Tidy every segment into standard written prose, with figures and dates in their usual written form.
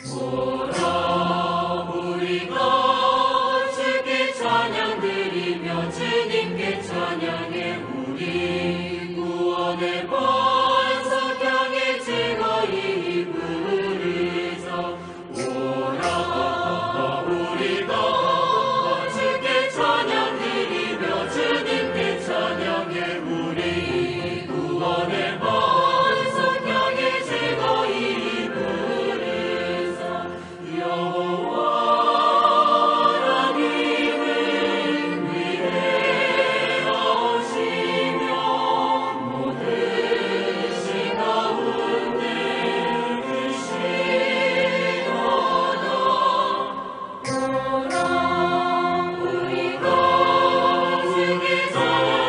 오라 주께 찬양 드리며 주님께 찬양해 우리 구원의 반석 향해 즐거이 부르자. 오라 우리가 주께 찬양 드리며 주님께 찬양해 우리 구원의 반석 향해 즐거이 부르자. 여호와 하나님은 위대하시며 모든 시 가운데 크시도다. 오라 우리가 주께 찬양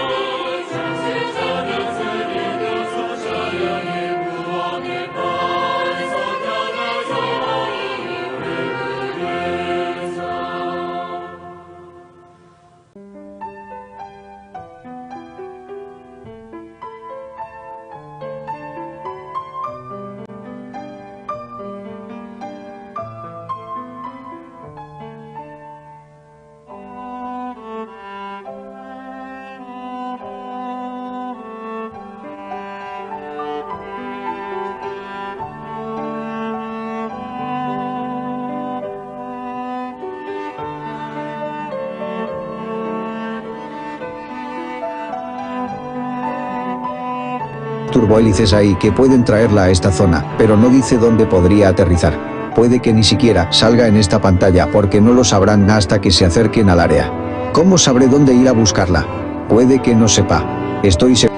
드리며 찬양해 구원의 반석 향해 즐거이 부르자. Turbohélices ahí que pueden traerla a esta zona, pero no dice dónde podría aterrizar. Puede que ni siquiera salga en esta pantalla porque no lo sabrán hasta que se acerquen al área. ¿Cómo sabré dónde ir a buscarla? Puede que no sepa. Estoy seguro.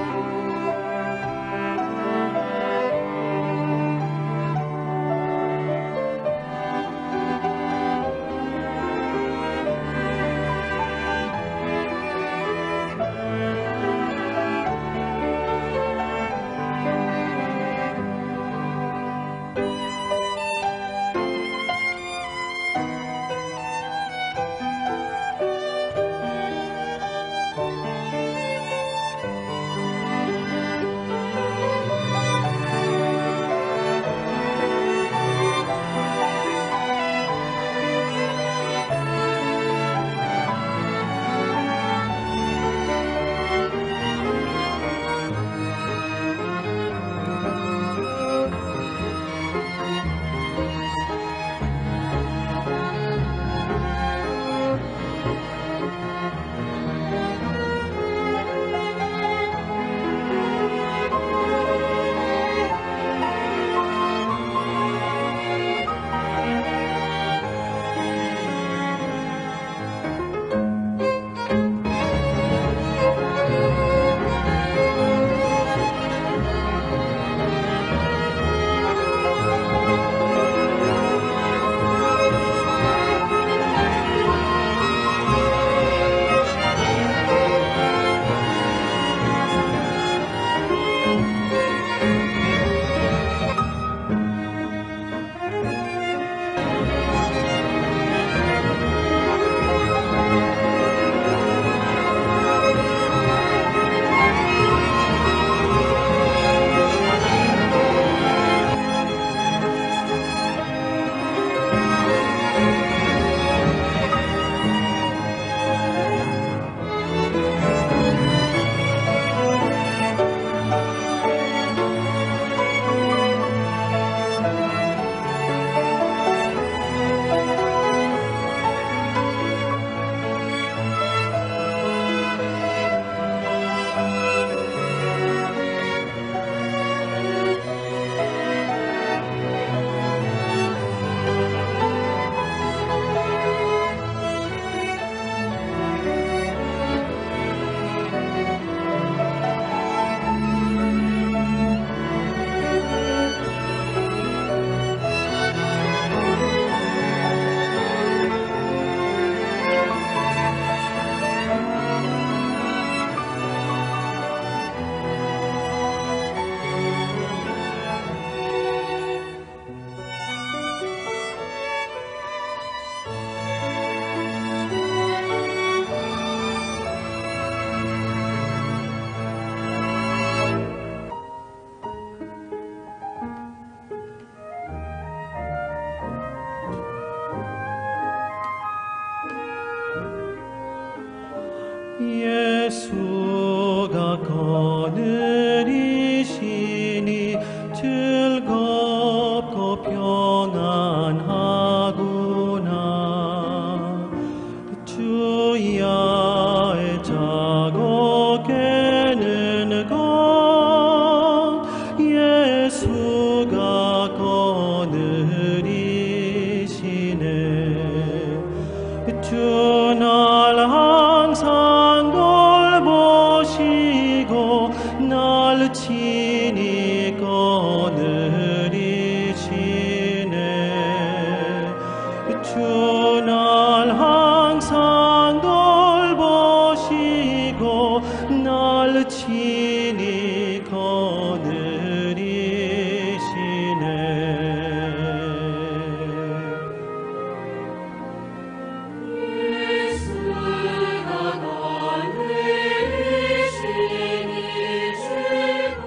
평안하구나. 주의 자고 깨는 것 예수가 거느리시네. 주 날 항상 돌보시고 날 친히 거느리시네. 주 날 항상 돌보시고 날 친히 거느리시네. 예수가 거느리시니 주고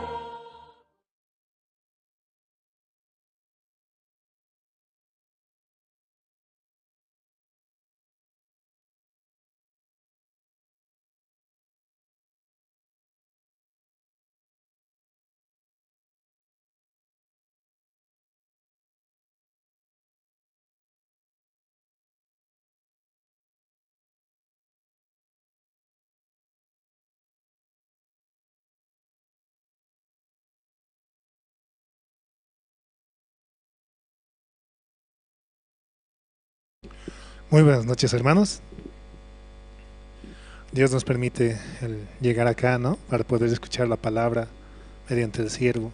Muy buenas noches, hermanos. Dios nos permite el llegar acá, ¿no? Para poder escuchar la palabra mediante el siervo.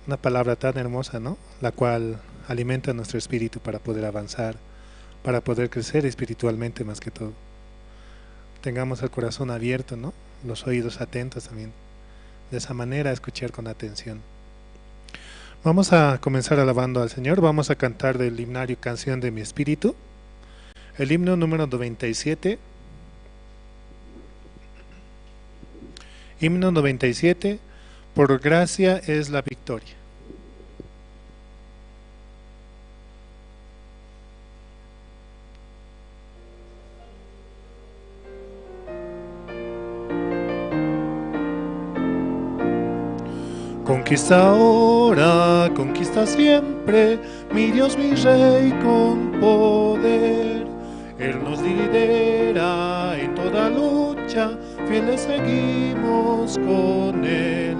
Una palabra tan hermosa, ¿no? La cual alimenta nuestro espíritu para poder avanzar, para poder crecer espiritualmente más que todo. Tengamos el corazón abierto, ¿no? Los oídos atentos también. De esa manera escuchar con atención. Vamos a comenzar alabando al Señor. Vamos a cantar del himnario Canción de mi Espíritu. El himno número 97. Himno 97. Por gracia es la victoria. Conquista ahora, conquista siempre, mi Dios, mi Rey con poder. Él nos lidera en toda lucha, fieles seguimos con Él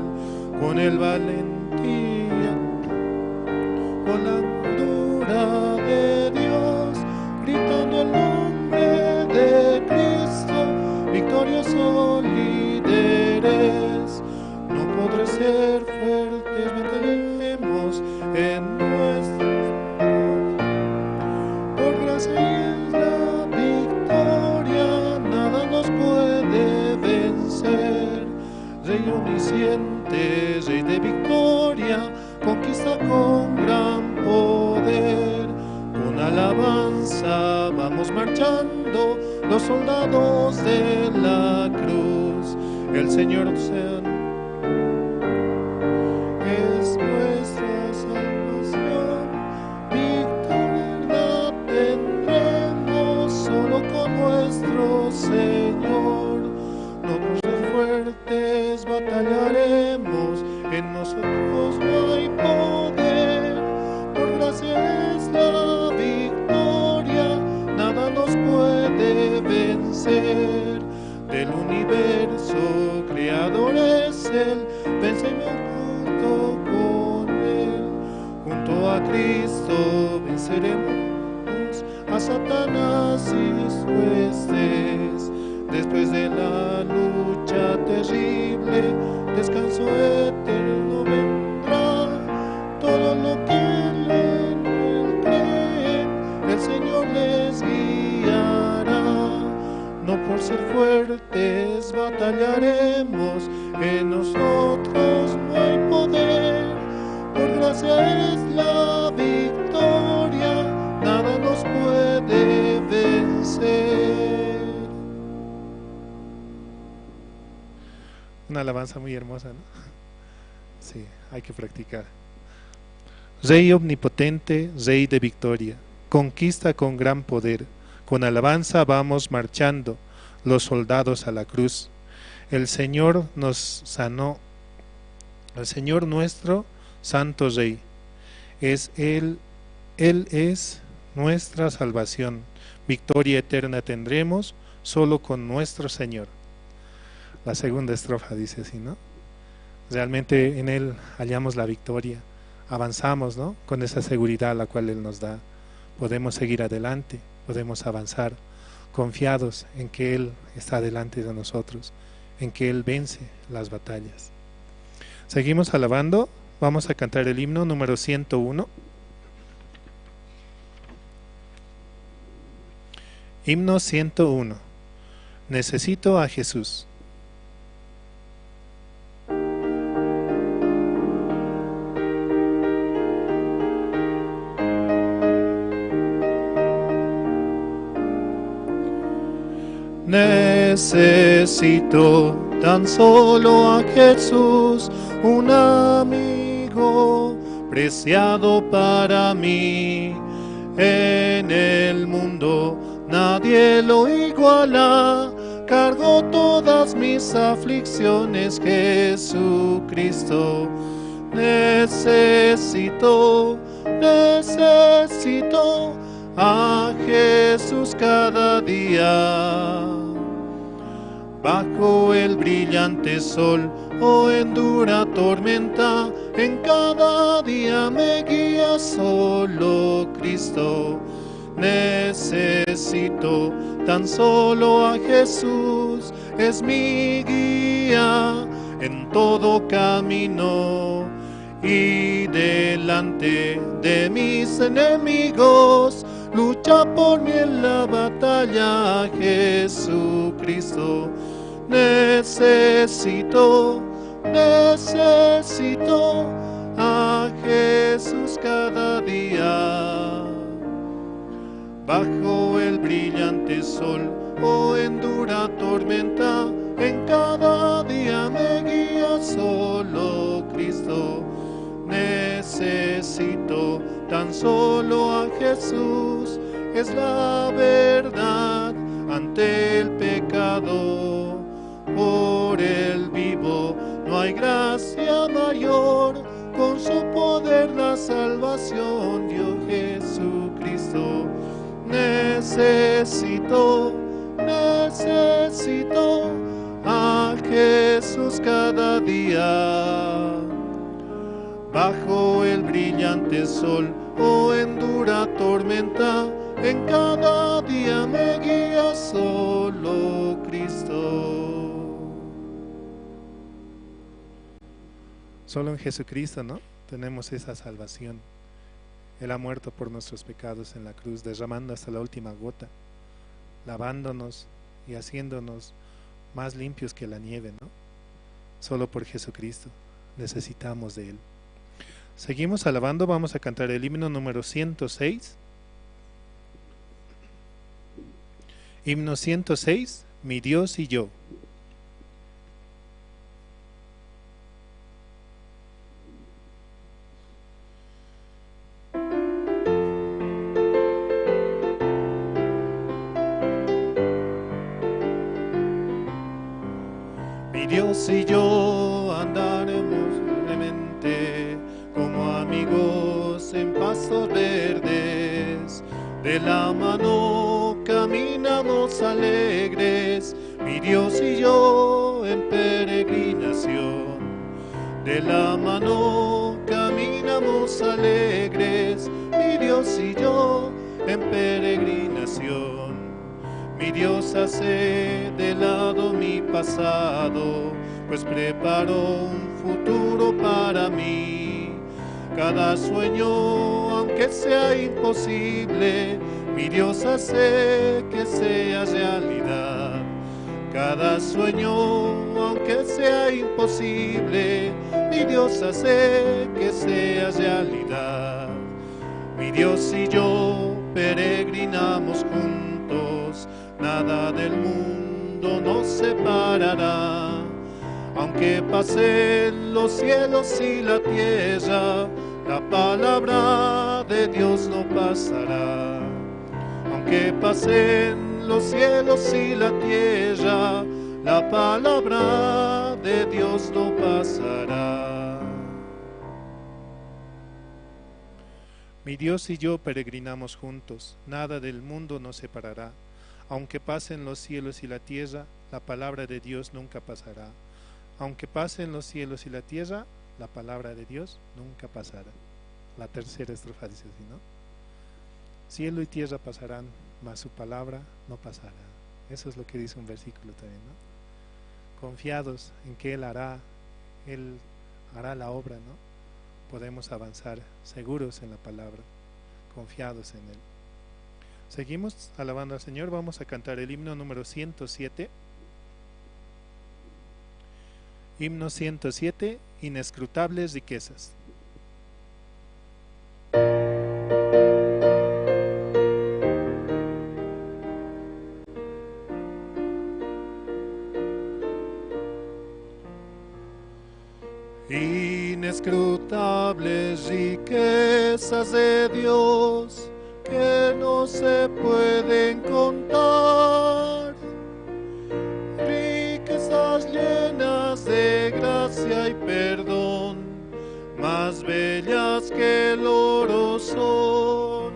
valentía, con la dura de Dios, gritando el nombre de Cristo, victoriosos líderes. No podré ser fuertes, venceremos en nuestro. Por gracia es la victoria, nada nos puede vencer. Rey omnisciente, Rey de victoria, conquista con gran poder. Con alabanza vamos marchando, los soldados de la cruz. El Señor sea es nuestra salvación, victoria la tendremos solo con nuestro Señor. No por ser fuertes batallaremos, en nosotros no hay poder. Por gracia es la victoria, nada nos puede vencer. Del universo creador es Él, vencemos junto con Él. Junto a Cristo venceremos a Satanás y sus huestes. Después de la lucha terrible, descanso eterno vendrá. Todo lo que en Él creen, el Señor les guiará. No por ser fuertes batallaremos, en nosotros no hay poder. Por gracia es la victoria, nada nos puede vencer. Una alabanza muy hermosa, ¿no? Sí, hay que practicar. Rey omnipotente, Rey de victoria, conquista con gran poder. Con alabanza vamos marchando los soldados a la cruz. El Señor nos sanó, el Señor nuestro Santo Rey, es Él Él es nuestra salvación. Victoria eterna tendremos solo con nuestro Señor. La segunda estrofa dice así, ¿no? Realmente en Él hallamos la victoria, avanzamos, ¿no? Con esa seguridad la cual Él nos da. Podemos seguir adelante, podemos avanzar, confiados en que Él está delante de nosotros, en que Él vence las batallas. Seguimos alabando, vamos a cantar el himno número 101. Himno 101. Necesito a Jesús. Necesito tan solo a Jesús, un amigo preciado para mí. En el mundo nadie lo iguala, cargó todas mis aflicciones, Jesucristo. Necesito, necesito a Jesús cada día. Bajo el brillante sol o en dura tormenta, en cada día me guía solo Cristo. Necesito tan solo a Jesús, es mi guía en todo camino. Y delante de mis enemigos, lucha por mí en la batalla, Jesucristo. Necesito, necesito a Jesús cada día. Bajo el brillante sol o en dura tormenta, en cada día me guía solo Cristo. Necesito tan solo a Jesús, es la verdad ante el pecado. Por el vivo no hay gracia mayor, con su poder la salvación dio Jesucristo. Necesito, necesito a Jesús cada día. Bajo el brillante sol o en dura tormenta, en cada día me guía solo Cristo. Solo en Jesucristo, ¿no? Tenemos esa salvación. Él ha muerto por nuestros pecados en la cruz, derramando hasta la última gota, lavándonos y haciéndonos más limpios que la nieve, ¿no? Solo por Jesucristo necesitamos de Él. Seguimos alabando, vamos a cantar el himno número 106. Himno 106, Mi Dios y yo. Mi Dios y yo andaremos libremente como amigos en pastos verdes. De la mano caminamos alegres, mi Dios y yo en peregrinación. De la mano caminamos alegres, mi Dios y yo en peregrinación. Mi Dios hace de lado mi pasado, pues preparó un futuro para mí. Cada sueño, aunque sea imposible, mi Dios hace que sea realidad. Cada sueño, aunque sea imposible, mi Dios hace que sea realidad. Mi Dios y yo peregrinamos juntos, nada del mundo nos separará. Aunque pasen los cielos y la tierra, la palabra de Dios no pasará. Aunque pasen los cielos y la tierra, la palabra de Dios no pasará. Mi Dios y yo peregrinamos juntos, nada del mundo nos separará. Aunque pasen los cielos y la tierra, la palabra de Dios nunca pasará. Aunque pasen los cielos y la tierra, la palabra de Dios nunca pasará. La tercera estrofa dice así, ¿no? Cielo y tierra pasarán, mas su palabra no pasará. Eso es lo que dice un versículo también, ¿no? Confiados en que Él hará la obra, ¿no? Podemos avanzar seguros en la palabra, confiados en Él. Seguimos alabando al Señor. Vamos a cantar el himno número 107. Himno 107, Inescrutables riquezas. Inescrutables riquezas de Dios que no se pueden contar, riquezas llenas de gracia y perdón, más bellas que el oro son.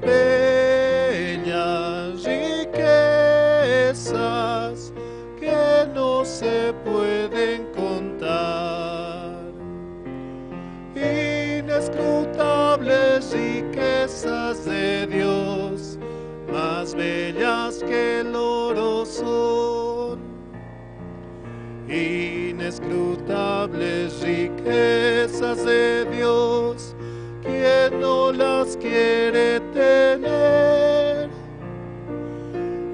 Bellas riquezas que no se pueden contar. Inescrutables riquezas de Dios, más bellas que el oro son. Inescrutables riquezas de Dios, quien no las quiere tener.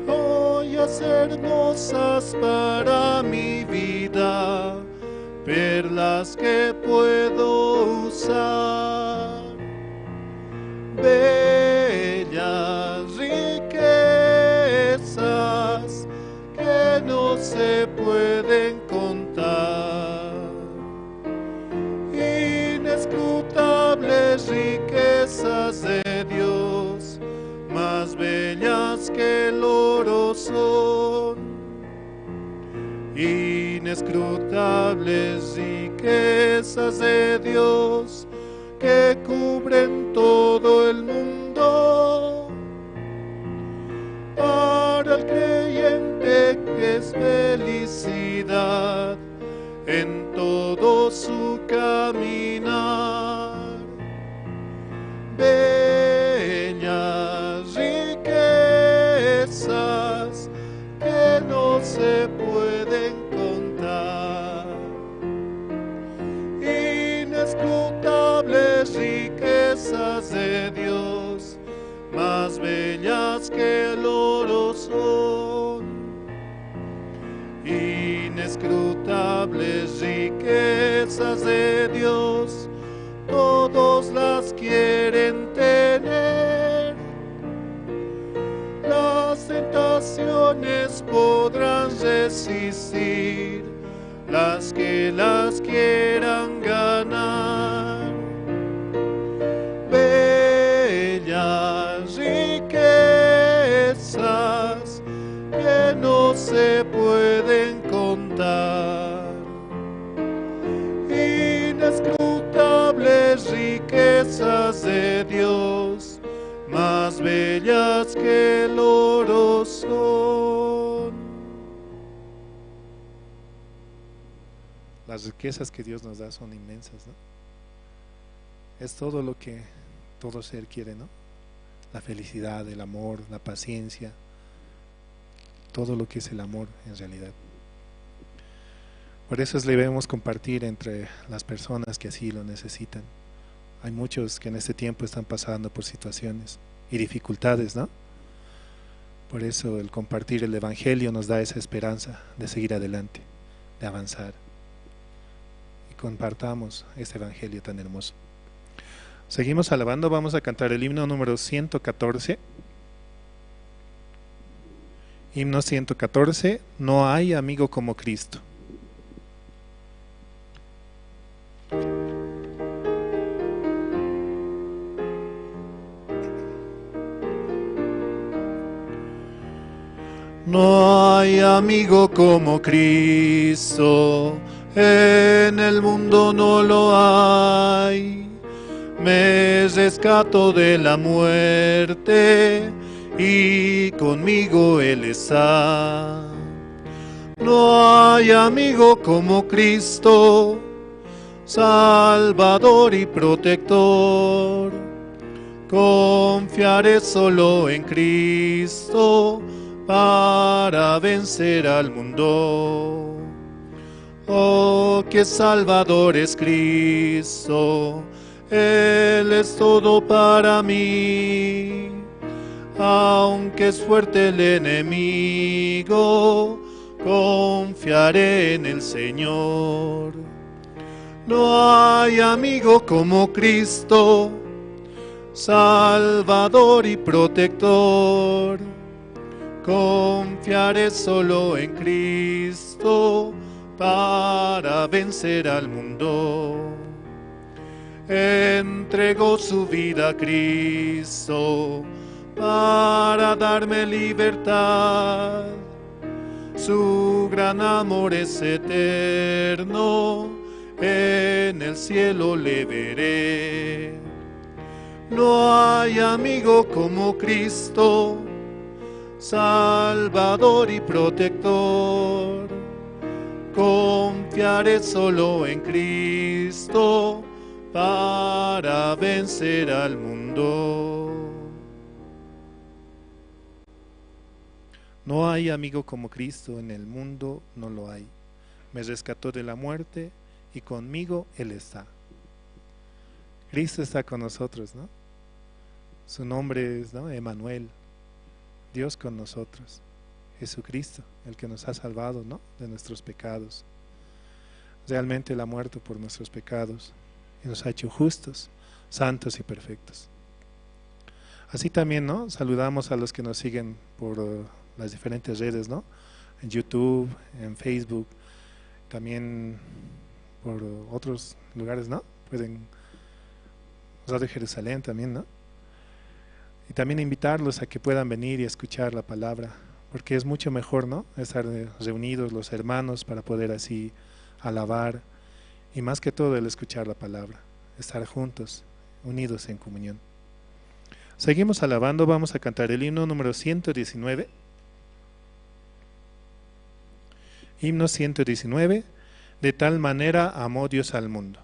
Joyas hermosas para mi vida, perlas que puedo usar. Bellas riquezas que no se pueden contar. Inescrutables riquezas de Dios, más bellas que el oro son. Inescrutables riquezas de Dios que cubren todo el mundo. Para el creyente que es felicidad en todo su caminar. Bellas riquezas que no se pueden contar. Inescrutables riquezas de Dios, más bellas que el oro son. Inescrutables riquezas de Dios, todos las quieren tener. Las tentaciones podrán resistir, las que las quieran ganar. Bellas riquezas que no se pueden contar. Inescrutables riquezas de Dios, más bellas que el oro son. Las riquezas que Dios nos da son inmensas, ¿no? Es todo lo que todo ser quiere, ¿no? La felicidad, el amor, la paciencia, todo lo que es el amor en realidad. Por eso debemos compartir entre las personas que así lo necesitan. Hay muchos que en este tiempo están pasando por situaciones y dificultades, ¿no? Por eso el compartir el Evangelio nos da esa esperanza de seguir adelante, de avanzar. Y compartamos este Evangelio tan hermoso. Seguimos alabando, vamos a cantar el himno número 114. Himno 114, No hay amigo como Cristo. No hay amigo como Cristo, en el mundo no lo hay. Me rescató de la muerte y conmigo Él está. No hay amigo como Cristo, Salvador y protector. Confiaré solo en Cristo para vencer al mundo. Oh, qué Salvador es Cristo, Él es todo para mí. Aunque es fuerte el enemigo, confiaré en el Señor. No hay amigo como Cristo, Salvador y protector. Confiaré solo en Cristo para vencer al mundo. Entregó su vida a Cristo para darme libertad. Su gran amor es eterno, en el cielo le veré. No hay amigo como Cristo, Salvador y protector. Confiaré solo en Cristo para vencer al mundo. No hay amigo como Cristo, en el mundo no lo hay. Me rescató de la muerte y conmigo Él está. Cristo está con nosotros, ¿no? Su nombre es, ¿no?, Emanuel, Dios con nosotros. Jesucristo, el que nos ha salvado, ¿no?, de nuestros pecados. Realmente Él ha muerto por nuestros pecados y nos ha hecho justos, santos y perfectos. Así también, ¿no?, saludamos a los que nos siguen por las diferentes redes, ¿no?, en YouTube, en Facebook, también por otros lugares, ¿no? Pueden Radio Jerusalén también, ¿no? Y también invitarlos a que puedan venir y escuchar la palabra, porque es mucho mejor, ¿no?, estar reunidos los hermanos para poder así alabar y más que todo el escuchar la palabra, estar juntos, unidos en comunión. Seguimos alabando, vamos a cantar el himno número 119. Himno 119, de tal manera amó Dios al mundo.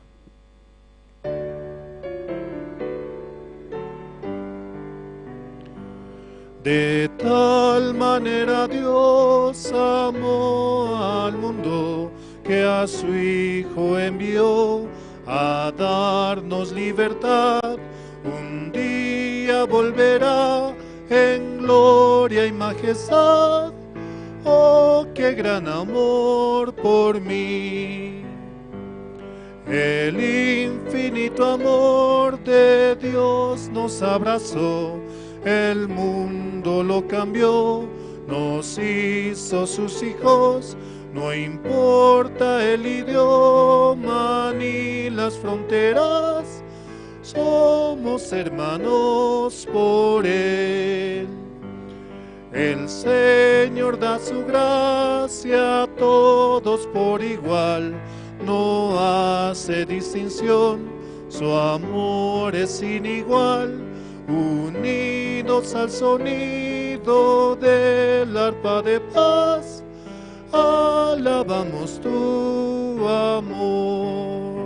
De tal manera Dios amó al mundo, que a su Hijo envió a darnos libertad. Un día volverá en gloria y majestad. Oh, qué gran amor por mí. El infinito amor de Dios nos abrazó, el mundo lo cambió, nos hizo sus hijos. No importa el idioma ni las fronteras, somos hermanos por Él. El Señor da su gracia a todos por igual, no hace distinción, su amor es sin igual. Unidos al sonido del arpa de paz, alabamos tu amor.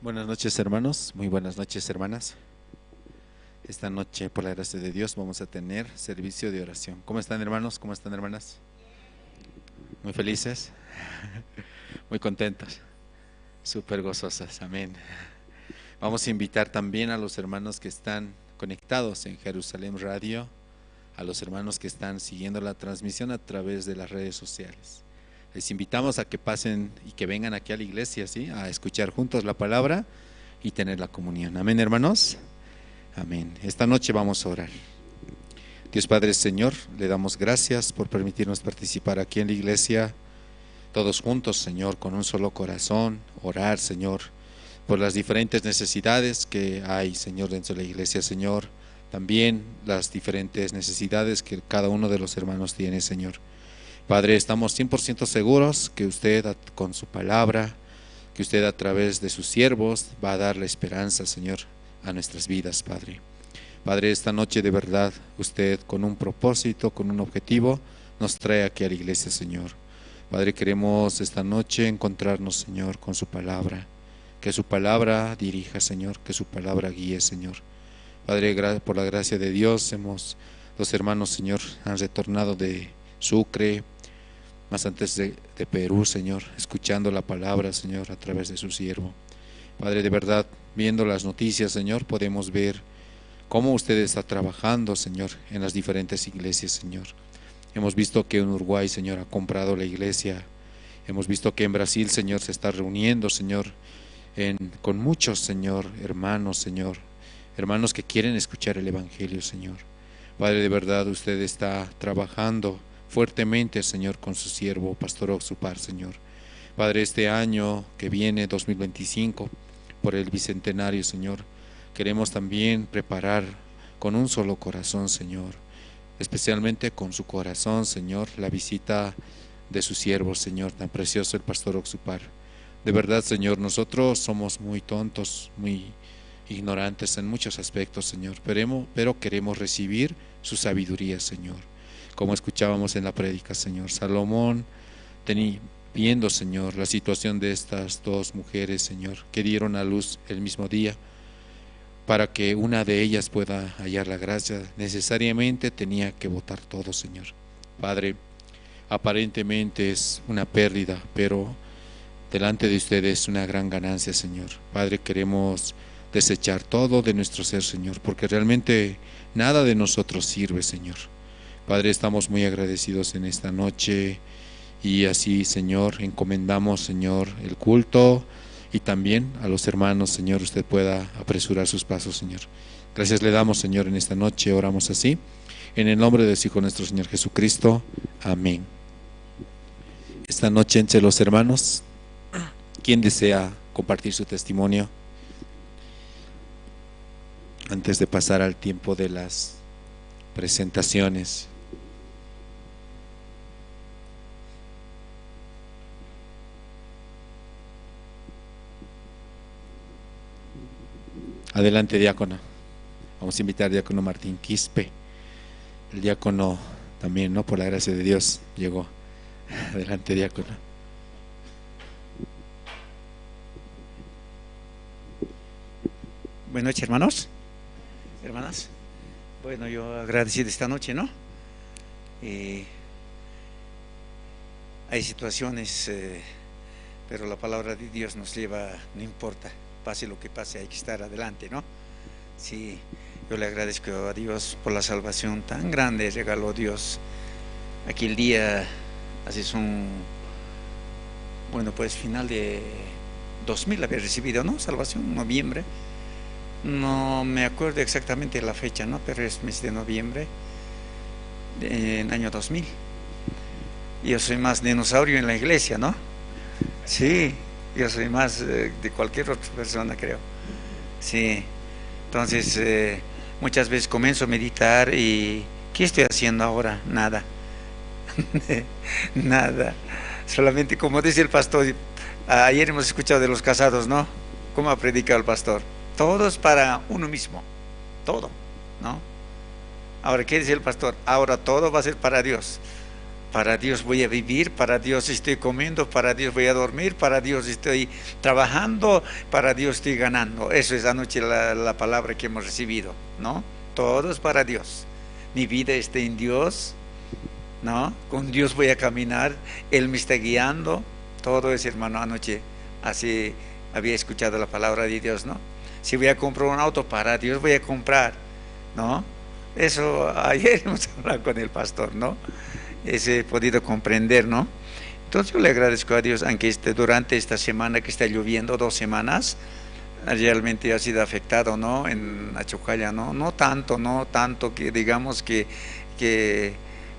Buenas noches, hermanos, muy buenas noches, hermanas. Esta noche, por la gracia de Dios, vamos a tener servicio de oración. ¿Cómo están, hermanos? ¿Cómo están, hermanas? Muy felices, muy contentos, súper gozosas, amén. Vamos a invitar también a los hermanos que están conectados en Jerusalén Radio, a los hermanos que están siguiendo la transmisión a través de las redes sociales. Les invitamos a que pasen y que vengan aquí a la iglesia, ¿sí?, a escuchar juntos la palabra y tener la comunión. Amén, hermanos. Amén. Esta noche vamos a orar. Dios Padre Señor, le damos gracias por permitirnos participar aquí en la iglesia, todos juntos, Señor, con un solo corazón, orar, Señor, por las diferentes necesidades que hay, Señor, dentro de la iglesia, Señor. también las diferentes necesidades que cada uno de los hermanos tiene, Señor. Padre, estamos 100% seguros que usted con su palabra, que usted a través de sus siervos va a dar la esperanza, Señor, a nuestras vidas, Padre. Padre, esta noche de verdad, usted con un propósito, con un objetivo, nos trae aquí a la iglesia, Señor. Padre, queremos esta noche encontrarnos, Señor, con su palabra. Que su palabra dirija, Señor, que su palabra guíe, Señor. Padre, por la gracia de Dios, los hermanos, Señor, han retornado de Sucre, más antes de Perú, Señor, escuchando la palabra, Señor, a través de su siervo. Padre, de verdad, viendo las noticias, Señor, podemos ver cómo usted está trabajando, Señor, en las diferentes iglesias, Señor. Hemos visto que en Uruguay, Señor, ha comprado la iglesia. Hemos visto que en Brasil, Señor, se está reuniendo, Señor, con muchos, Señor, hermanos, Señor, hermanos que quieren escuchar el Evangelio, Señor. Padre, de verdad, usted está trabajando fuertemente, Señor, con su siervo, Pastor Oxupar, Señor. Padre, este año que viene, 2025, por el bicentenario, Señor, queremos también preparar con un solo corazón, Señor, especialmente con su corazón, Señor, la visita de su siervo, Señor, tan precioso el Pastor Oxupar. De verdad, Señor, nosotros somos muy tontos, muy ignorantes en muchos aspectos, Señor, pero queremos recibir su sabiduría, Señor. Como escuchábamos en la prédica, Señor, Salomón, viendo, Señor, la situación de estas dos mujeres, Señor, que dieron a luz el mismo día, para que una de ellas pueda hallar la gracia, necesariamente tenía que botar todo, Señor. Padre, aparentemente es una pérdida, pero delante de usted es una gran ganancia, Señor. Padre, queremos desechar todo de nuestro ser, Señor, porque realmente nada de nosotros sirve, Señor. Padre, estamos muy agradecidos en esta noche y así, Señor, encomendamos, Señor, el culto y también a los hermanos, Señor, usted pueda apresurar sus pasos, Señor. Gracias le damos, Señor, en esta noche, oramos así. En el nombre de su Hijo nuestro Señor Jesucristo. Amén. Esta noche entre los hermanos, ¿quién desea compartir su testimonio? Antes de pasar al tiempo de las presentaciones. Adelante, diácono. Vamos a invitar al diácono Martín Quispe. El diácono también, ¿no? Por la gracia de Dios llegó. Adelante, diácono. Buenas noches, hermanos, hermanas. Bueno, yo agradecido esta noche, ¿no? Hay situaciones, pero la palabra de Dios nos lleva, no importa, pase lo que pase, hay que estar adelante, ¿no? Sí, yo le agradezco a Dios por la salvación tan grande regaló Dios. Aquel día, así son, bueno, pues final de 2000 había recibido, ¿no? Salvación, noviembre. No me acuerdo exactamente la fecha, ¿no? Pero es mes de noviembre del año 2000. Yo soy más dinosaurio en la iglesia, ¿no? Sí, yo soy más de cualquier otra persona, creo. Sí, entonces muchas veces comienzo a meditar y ¿qué estoy haciendo ahora? Nada. Nada. Solamente como dice el pastor, ayer hemos escuchado de los casados, ¿no? ¿Cómo ha predicado el pastor? Todo es para uno mismo, todo, ¿no? Ahora, ¿qué dice el pastor? Ahora todo va a ser para Dios. Para Dios voy a vivir, para Dios estoy comiendo, para Dios voy a dormir, para Dios estoy trabajando, para Dios estoy ganando. Eso es anoche la palabra que hemos recibido, ¿no? Todo es para Dios. Mi vida está en Dios, ¿no? Con Dios voy a caminar, Él me está guiando. Todo es, hermano, anoche así había escuchado la palabra de Dios, ¿no? Si voy a comprar un auto, para Dios voy a comprar, ¿no? Eso ayer hemos hablado con el pastor, ¿no? Ese he podido comprender, ¿no? Entonces yo le agradezco a Dios, aunque durante esta semana que está lloviendo, 2 semanas, realmente ha sido afectado, ¿no? En Achocalla, ¿no? No tanto que digamos que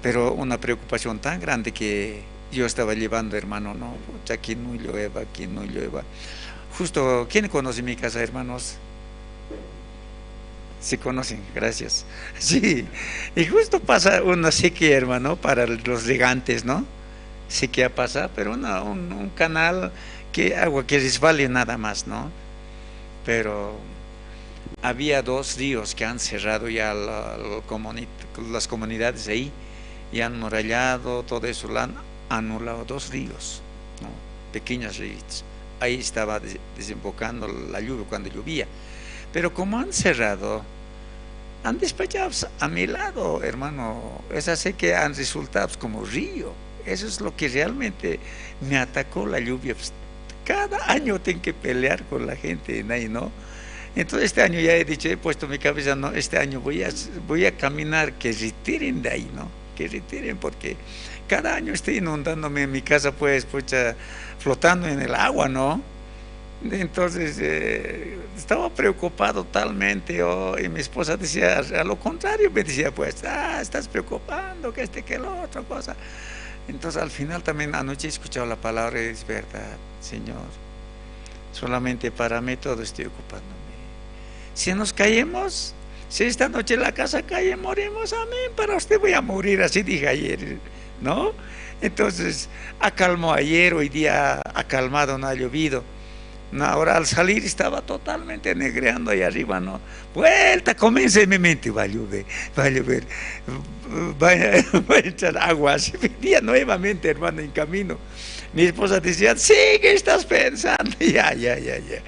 pero una preocupación tan grande que yo estaba llevando, hermano, ¿no? Pucha, que no llueva, que no llueva. Justo, ¿quién conoce mi casa, hermanos? Se conocen, gracias. Sí, y justo pasa una sequía, hermano, para los regantes, ¿no? Sequía pasa, pero un canal que agua que resbale nada más, ¿no? Pero había dos ríos que han cerrado ya las comunidades ahí y han murallado, todo eso, lo han anulado, dos ríos, ¿no? Pequeños ríos. Ahí estaba desembocando la lluvia cuando llovía. Pero como han cerrado, han despachado a mi lado, hermano. Es así que han resultado como río. Eso es lo que realmente me atacó la lluvia. Pues, cada año tengo que pelear con la gente ahí, ¿no? Entonces este año ya he dicho, he puesto mi cabeza, no, este año voy a caminar, que retiren de ahí, ¿no? Que retiren, porque cada año estoy inundándome en mi casa, pues, pucha, flotando en el agua, ¿no? Entonces estaba preocupado totalmente, y mi esposa decía, a lo contrario, me decía, pues, estás preocupando, que este, que lo otra cosa. Entonces al final también anoche he escuchado la palabra, es verdad, Señor, solamente para mí todo estoy ocupándome. Si nos caemos, si esta noche la casa cae, morimos, amén, para usted voy a morir, así dije ayer, ¿no? Entonces, acalmó ayer, hoy día ha calmado, no ha llovido. No, ahora al salir estaba totalmente negreando ahí arriba, ¿no? Vuelta, comienza en mi mente, va a llover, va a llover, va a echar agua. Así venía nuevamente, hermano, en camino. Mi esposa decía, sí, ¿qué estás pensando? Ya, ya, ya, ya.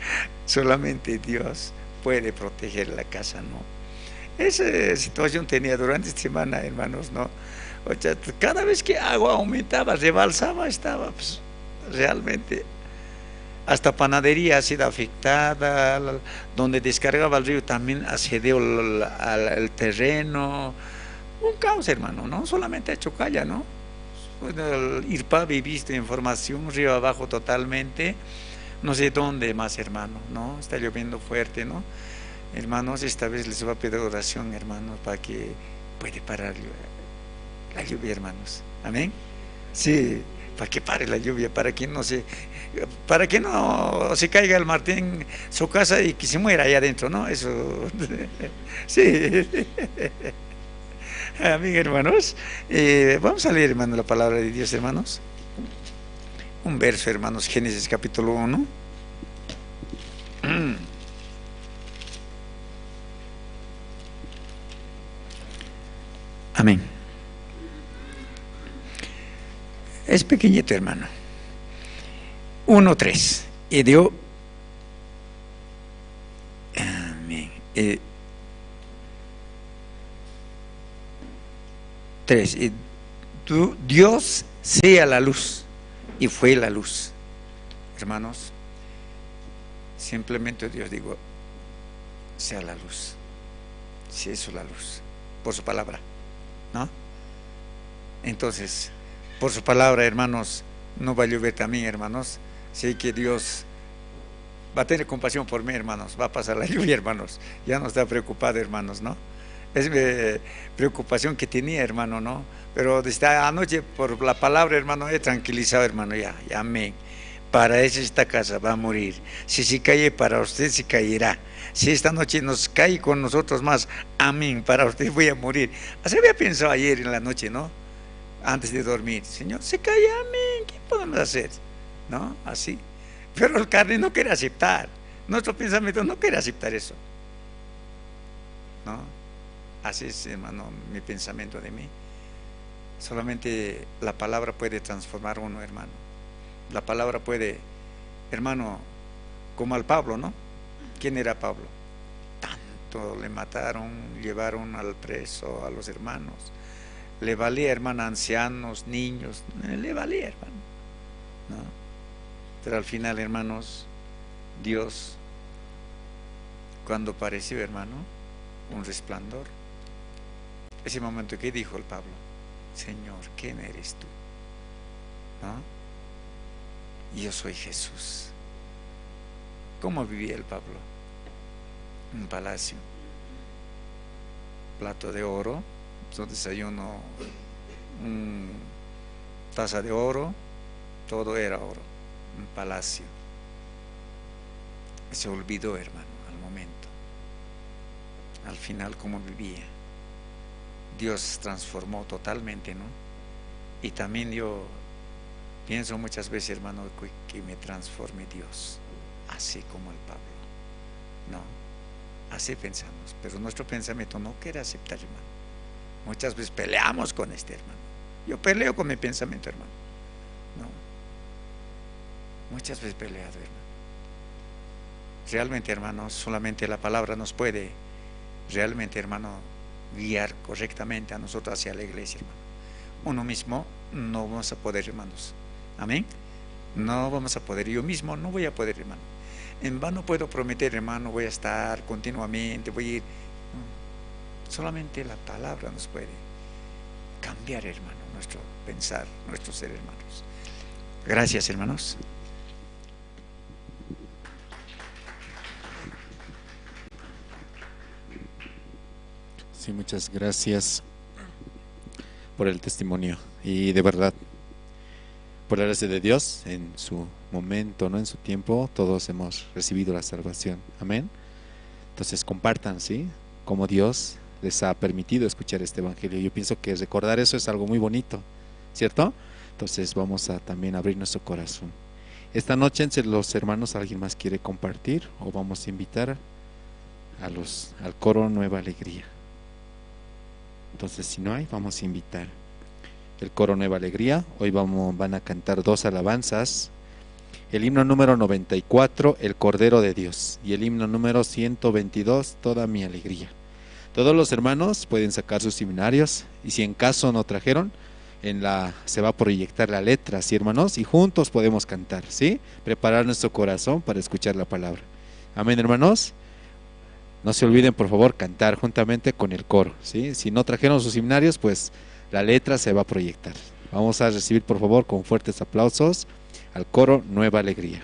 Solamente Dios puede proteger la casa, ¿no? Esa situación tenía durante esta semana, hermanos, ¿no? O sea, cada vez que agua aumentaba, rebalsaba, estaba pues, realmente... Hasta panadería ha sido afectada, donde descargaba el río también accedió al terreno. Un caos, hermano, no solamente a Chocalla, ¿no? El Irpavi, visto información, río abajo totalmente, no sé dónde más, hermano, ¿no? Está lloviendo fuerte, ¿no? Hermanos, esta vez les voy a pedir oración, hermanos, para que puede parar la lluvia, hermanos. Amén. Sí, para que pare la lluvia, para que no se caiga el Martín su casa y que se muera ahí adentro, ¿no? Eso, sí. Amén, hermanos. Vamos a leer, hermano, la palabra de Dios, hermanos. Un verso, hermanos, Génesis capítulo 1. Amén. Es pequeñito, hermano. 1:3. Y dio. Amén. 3. Y tú, Dios sea la luz. Y fue la luz. Hermanos, simplemente Dios digo, sea la luz. Si eso es la luz. Por su palabra, ¿no? Entonces, por su palabra, hermanos, no va a llover también, hermanos. Sé que Dios va a tener compasión por mí, hermanos. Va a pasar la lluvia, hermanos. Ya no está preocupado, hermanos, ¿no? Es mi preocupación que tenía, hermano, ¿no? Pero desde anoche, por la palabra, hermano, he tranquilizado, hermano, ya, ya, amén. Para eso esta casa va a morir. Si se cae para usted, se caerá. Si esta noche nos cae con nosotros más, amén, para usted voy a morir. Así había pensado ayer en la noche, ¿no? Antes de dormir, Señor, se cae, amén, ¿qué podemos hacer? ¿No? Así. Pero el carne no quiere aceptar. Nuestro pensamiento no quiere aceptar eso, ¿no? Así es, hermano, mi pensamiento de mí. Solamente la palabra puede transformar uno, hermano. La palabra puede, hermano, como al Pablo, ¿no? ¿Quién era Pablo? Tanto le mataron, llevaron al preso, a los hermanos. Le valía, hermano, ancianos, niños, le valía, hermano, ¿no? Pero al final, hermanos, Dios, cuando apareció, hermano, un resplandor. Ese momento que dijo el Pablo, Señor, ¿quién eres tú? ¿No? Yo soy Jesús. ¿Cómo vivía el Pablo? Un palacio, plato de oro, su desayuno, un taza de oro, todo era oro, un palacio. Se olvidó, hermano, al momento. Al final, cómo vivía. Dios transformó totalmente, ¿no? Y también yo pienso muchas veces, hermano, que me transforme Dios, así como el Pablo. No, así pensamos, pero nuestro pensamiento no quiere aceptar, hermano. Muchas veces peleamos con este hermano. Yo peleo con mi pensamiento, hermano. No. Muchas veces peleado, hermano. Realmente, hermano, solamente la palabra nos puede realmente, hermano, guiar correctamente a nosotros hacia la iglesia, hermano. Uno mismo no vamos a poder, hermanos. Amén. No vamos a poder. Yo mismo no voy a poder, hermano. En vano puedo prometer, hermano, voy a estar continuamente, voy a ir. No. Solamente la palabra nos puede cambiar, hermano, nuestro pensar, nuestro ser, hermanos. Gracias, hermanos. Sí, muchas gracias por el testimonio y de verdad, por la gracia de Dios, en su momento, ¿no? En su tiempo, todos hemos recibido la salvación. Amén. Entonces compartan, ¿sí? Como Dios les ha permitido escuchar este evangelio. Yo pienso que recordar eso es algo muy bonito, ¿cierto? Entonces vamos a también abrir nuestro corazón. Esta noche entre los hermanos, ¿alguien más quiere compartir? O vamos a invitar a al coro Nueva Alegría. Entonces, si no hay, vamos a invitar el coro Nueva Alegría. Hoy van a cantar dos alabanzas. El himno número 94, El Cordero de Dios, y el himno número 122, Toda mi Alegría. Todos los hermanos pueden sacar sus himnarios, y si en caso no trajeron, se va a proyectar la letra, ¿sí, hermanos? Y juntos podemos cantar, ¿sí? Preparar nuestro corazón para escuchar la palabra. Amén, hermanos. No se olviden, por favor, cantar juntamente con el coro, ¿sí? Si no trajeron sus himnarios, pues la letra se va a proyectar. Vamos a recibir, por favor, con fuertes aplausos al coro Nueva Alegría.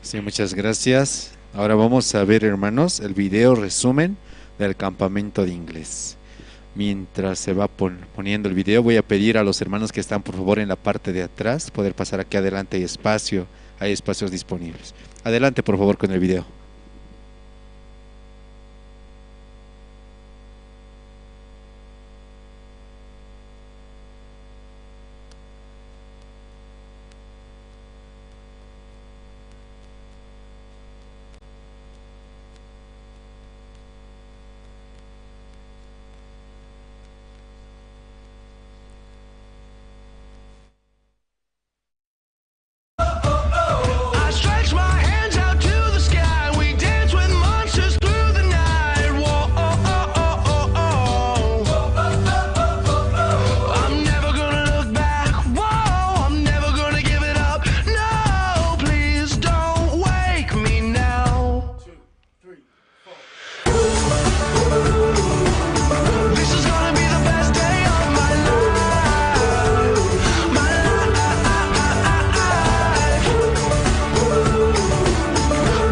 Sí, muchas gracias. Ahora vamos a ver, hermanos, el video resumen del campamento de inglés. Mientras se va poniendo el video, voy a pedir a los hermanos que están, por favor, en la parte de atrás, poder pasar aquí adelante. Hay espacios disponibles. Adelante, por favor, con el video. I stretch my hands out to the sky. We dance with monsters through the night. Whoa, oh, oh, oh, oh, oh. I'm never gonna look back. Whoa, I'm never gonna give it up. No, please don't wake me now. This is gonna be the best day of my life. My life.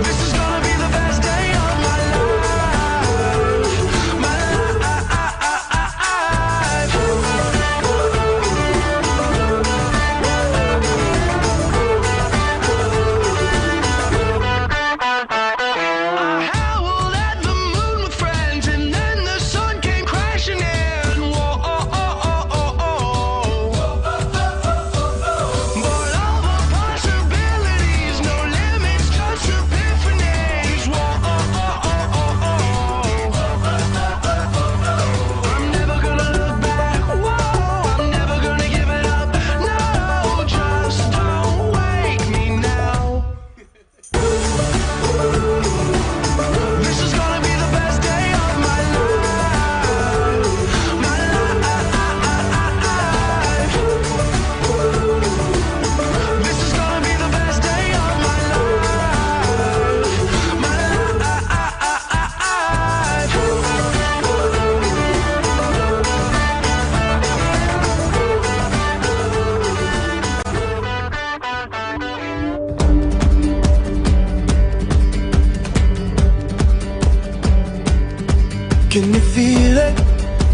This is gonna be the best day of my life. My life. I howled at the moon with friends, and then the sun came crashing in. Whoa, oh, oh, oh, oh, oh. But all the possibilities, no limits, just epiphanies. Whoa, oh, oh, oh, oh, oh. I'm never gonna look back. Whoa, I'm never gonna give it up. No, just don't wake me now. This is gonna be the best day of my life. My life. This is gonna be the best day of my life. My life. Can you feel it?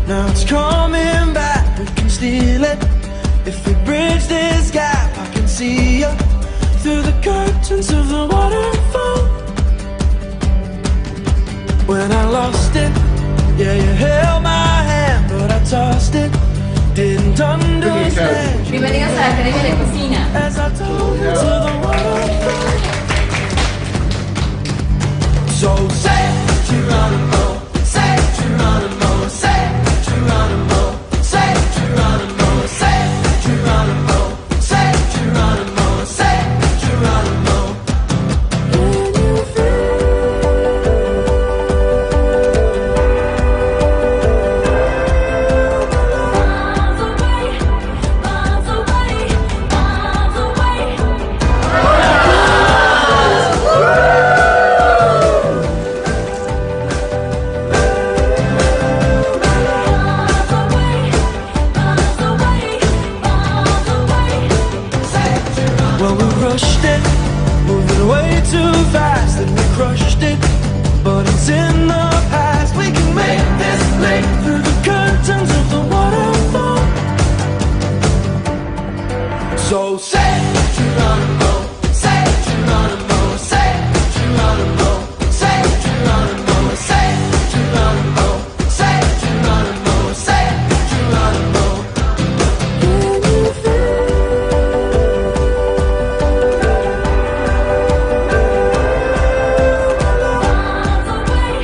Now it's coming back. We can steal it. If we bridge this gap, I can see you through the curtains of the waterfall. When I lost it, yeah, you held my hand, but I tossed it. Didn't understand. Bienvenidos a la Academia de Cocina. As I told you to the waterfall. So say Geronimo, say Geronimo, say Geronimo, say Geronimo, say Geronimo, say Geronimo, say Geronimo. Can you feel? Miles away, miles away, miles away. Miles away, miles away, miles away. Well, we rushed it, moving way too fast, and we crushed it. But it's in the past. We can make this leap through the curtains of the waterfall. So say Geronimo, say Geronimo, say Geronimo, say Geronimo, say Geronimo, say Geronimo, say Geronimo. Can you feel? Miles away,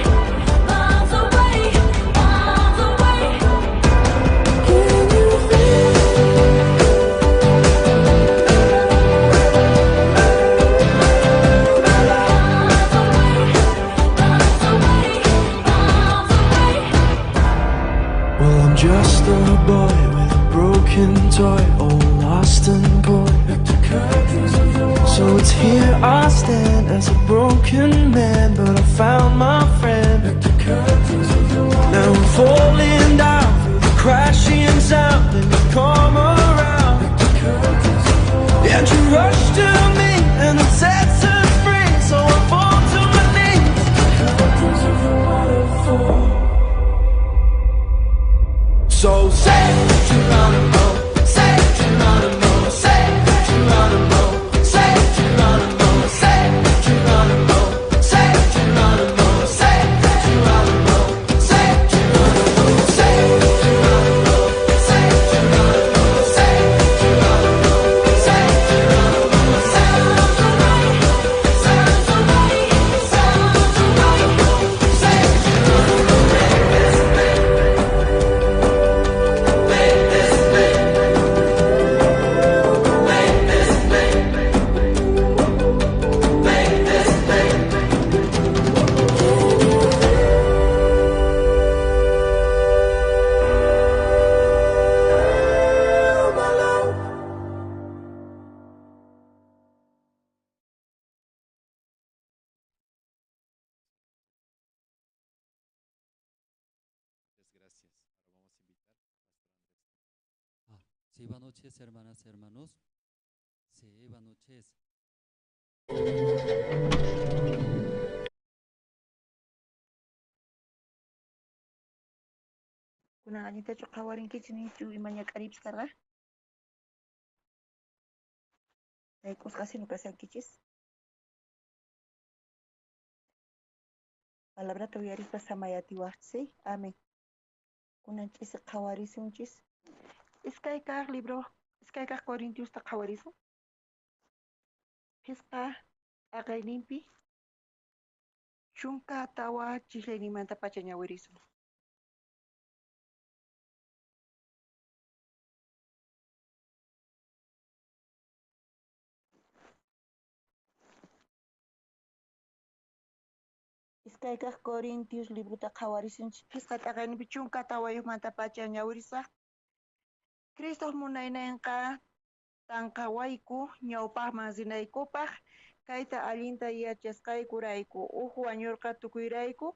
miles away, miles away. Can you feel? Miles away, miles away, miles away. Well, I'm just a boy with a broken toy, all lost and coy. So it's here I stand as a broken man, but I found my friend. Now I'm falling down through the crashing sound, and you come around. And you rush to me, and it sets us free. Sí, buenas noches, hermanas, hermanos. Sí, buenas noches. Kunan allintachu qhawarinkichis nichu ima ñak'ariypis karqa? Sayk'usqasinu kashankichis? Palabrata uyarispa samay atiwaqchis, Amén. Kunan ch'isi qhawarisunchis. Iskay kaq libro, iskay kaq Corintiosta qhawarisun. Phisqa t'aqayninpi 14 chislayninmantapacha ñawirisun. Iskay kaq Corintios librota qhawarisunchis. Phisqa t'aqayninpi 14mantapacha ñawirisaq. Cristoq munayninqa tanqawayku ñawpaqman rinaykupaq, kayta allinta yachasqaykurayku. Uj wañurqa tukuyrayku,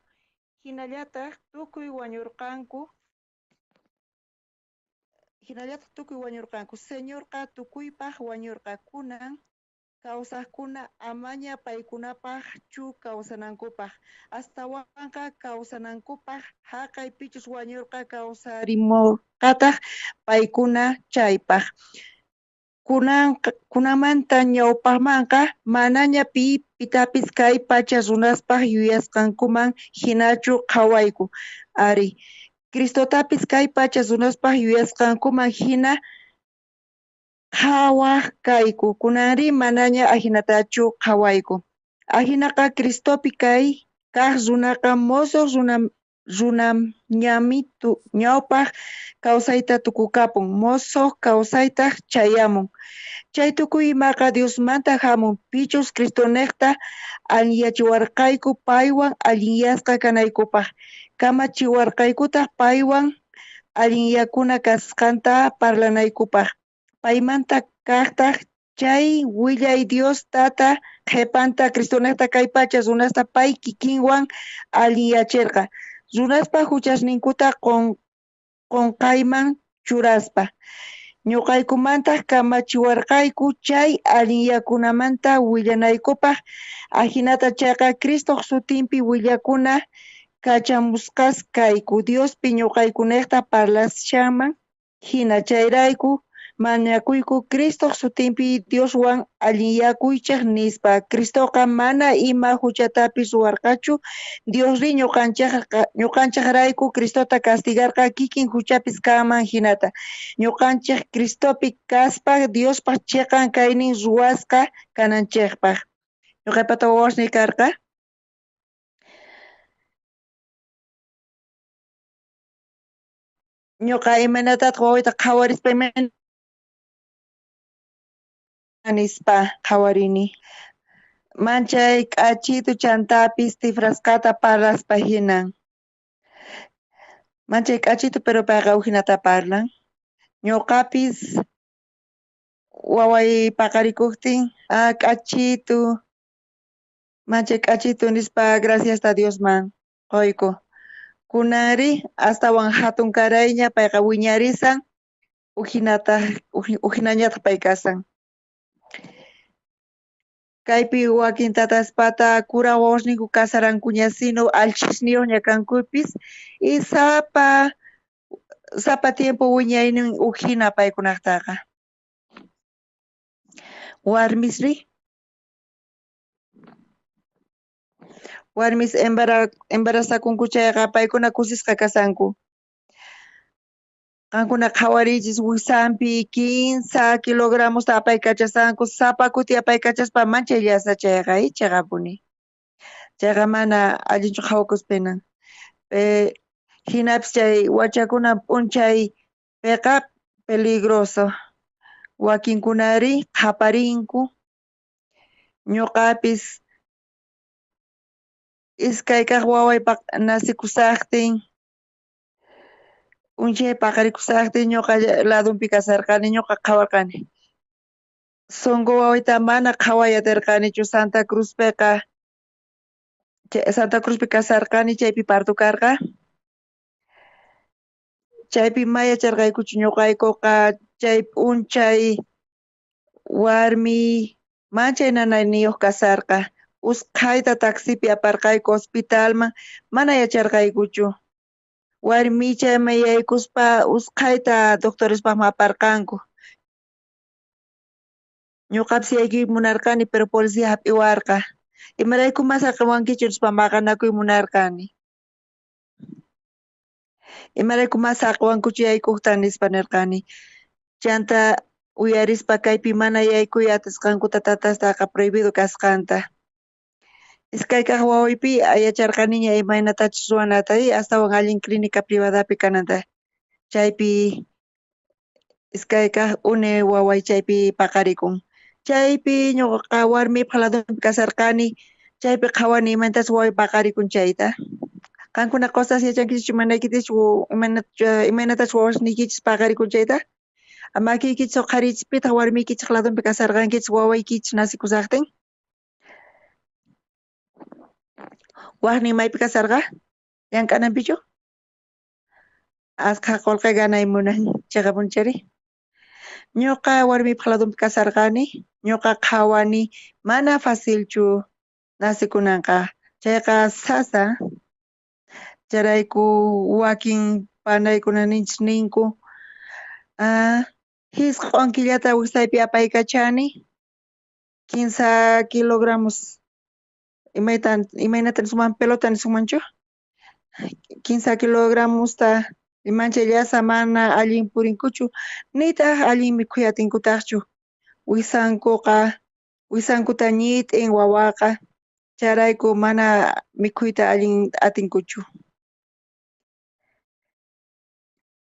hinallataq tukuy wañurqanku. Hinallataq tukuy wañurqanku. Señorqa tukuypaq wañurqa. Kunan kawsaqkuna amaña paykunapaqchu kawsanankupaq, astawanqa kawsanankupaq haqay pichus wañurqa kawsarimurqataq paykuna chaypaq. Kunanmanta ñawpaqmanqa manaña pi pitapis kay pacha runaspaq yuyasqankuman hinachu qhawayku. Ari, Cristotapis kay pacha runaspaq yuyasqankuman hina qhawaq kayku. Kunanri manaña ajinatachu qhawayku. Ajinaqa Cristopi kay kaq runaqa mosoq runañami ñawpaq kawsayta tukukapun, mosoq kawsaytaq chayamun. Chay tukuy imaqa Diosmanta hamun, pichus Cristonejta allinyachiwarqayku paywan allinyasqa kanaykupaq, kamachiwarqaykutaq paywan allinyakuna kasqanta parlanaykupaq. Paymanta kaqtaq chay willay Dios Tata qhepanta Cristonejta kay pacha runasta pay kikinwan allinyacherqa, runaspa huchasninkuta qonqayman churaspa. Ñuqaykumantaq kamachiwarqayku chay allinyakunamanta willanaykupaq, ajinata chayqa Cristoq sutinpi willakuna kachamusqas kayku, Diospi ñuqaykunejta parlashanman hina. Chayrayku mañakuyku Cristoq sutinpi Dioswan allinyakuychej nispa. Cristoqa mana ima huchatapis ruwarqachu, Diosri ñuqanchejrayku Cristota castigarqa kikin huchapis kanman hinata. Ñuqanchej Cristopi kaspa Diospaq cheqan kaynin ruwasqa kananchejpaq. Ñuqaypata wawasniy karqa. Ñuqa imaynatataq wawayta qhawarispa imayna nispa qhawarini. Manchay k'achitu chantapis tifrasqata parlaspa hinan. Manchay k'achitu pero payqa ujinata parlan. Ñuqapis waway paqarikuqtin, k'achitu, manchay k'achitu nispa graciasta Diosman qoyku. Kunanri astawan hatun karayña payqa wiñarisan, ujinañataq pay kasan. Kaypi wakin tataspata kuraq wawasninku kasarankuñasinu allchhisniyuqña kankupis, y sapa tiempo wiñaynin ujina paykunaqtaqa. Warmisri? Warmis embarazakunku chayqa paykuna kusisqa kasanku. Qankuna qhawariychis wisanpi 15 kilogramosta apaykachasanku, sapa kuti apaykachaspa manchay llasa chayqa, chayqapuni. Chayqa mana allinchu qhawakuspinan. Hinapis chay wachakuna p'unchay piqa peligroso. Wakinkunari qhaparinku. Ñuqapis iskay kaq waway nacikusaqtin, unchay paqarikusaqtin ñuqa ladunpi kasarqani, ñuqa qhawarqani. Sonqo wawayta mana qhaway atirqanichu Santa Cruzpiqa. Santa Cruzpi kasarqani, chaypi parto karqa. Chaypi ma yacharqaykuchu ñuqaykuqa chay p'unchay warmi manchay nanayniyuq kasarqa. Usqhayta taxipi aparqayku hospitalman, mana yacharqaykuchu. Warmi chayman yaykuspa usqhayta doctorespaqman aparqanku. Ñuqapis yaykuy munarqani, pero policía hap'iwarqa. Imarayku ma saqiwankichu nispa maqanakuy munarqani. Imarayku ma saqiwankuchu yaykuqta nispa nirqani. Chanta uyarispa kaypi mana yaykuy atisqankuta tatastaqa prohibido kasqanta. Iskay kaq wawaypi yacharqaniña imaynatachus ruwanata astawan allin clínica privadapi kananta. Chaypi iskay kaq une waway chaypi paqarikun. Chaypi ñuqa warmipaq ladonpi kasarqani, chaypi qhawani imaynatachus waway paqarikun chayta. Qankuna qosas yachankichischu imaynaykichis imaynatachus wawasniykichis paqarikun chayta? Makiykichis uqharichispitaq warmiykichis ladonpi kasarqankichis wawaykichis nacikusaqtin? Wajnin maypi kasarqa? Llank'ananpichu? Askha qolqe ganay munan chiqapunchari. Ñuqa warmipaq ladonpi kasarqani, ñuqa qhawani mana facilchu nacikunanqa. Chayqa sasa. Chayrayku wakin panaykuna ninchis ninku, 9 killata wijsaypi apaykachani, 15 kilogramos imaynata nisunman pelota nisunmanchu? 15 kilogramosta manchay llasa mana allin purinkuchu, nitaq allin mikhuy atinkutaqchu. Wijsankuta ñit'in wawaqa, chayrayku mana mikhuyta allin atinkuchu.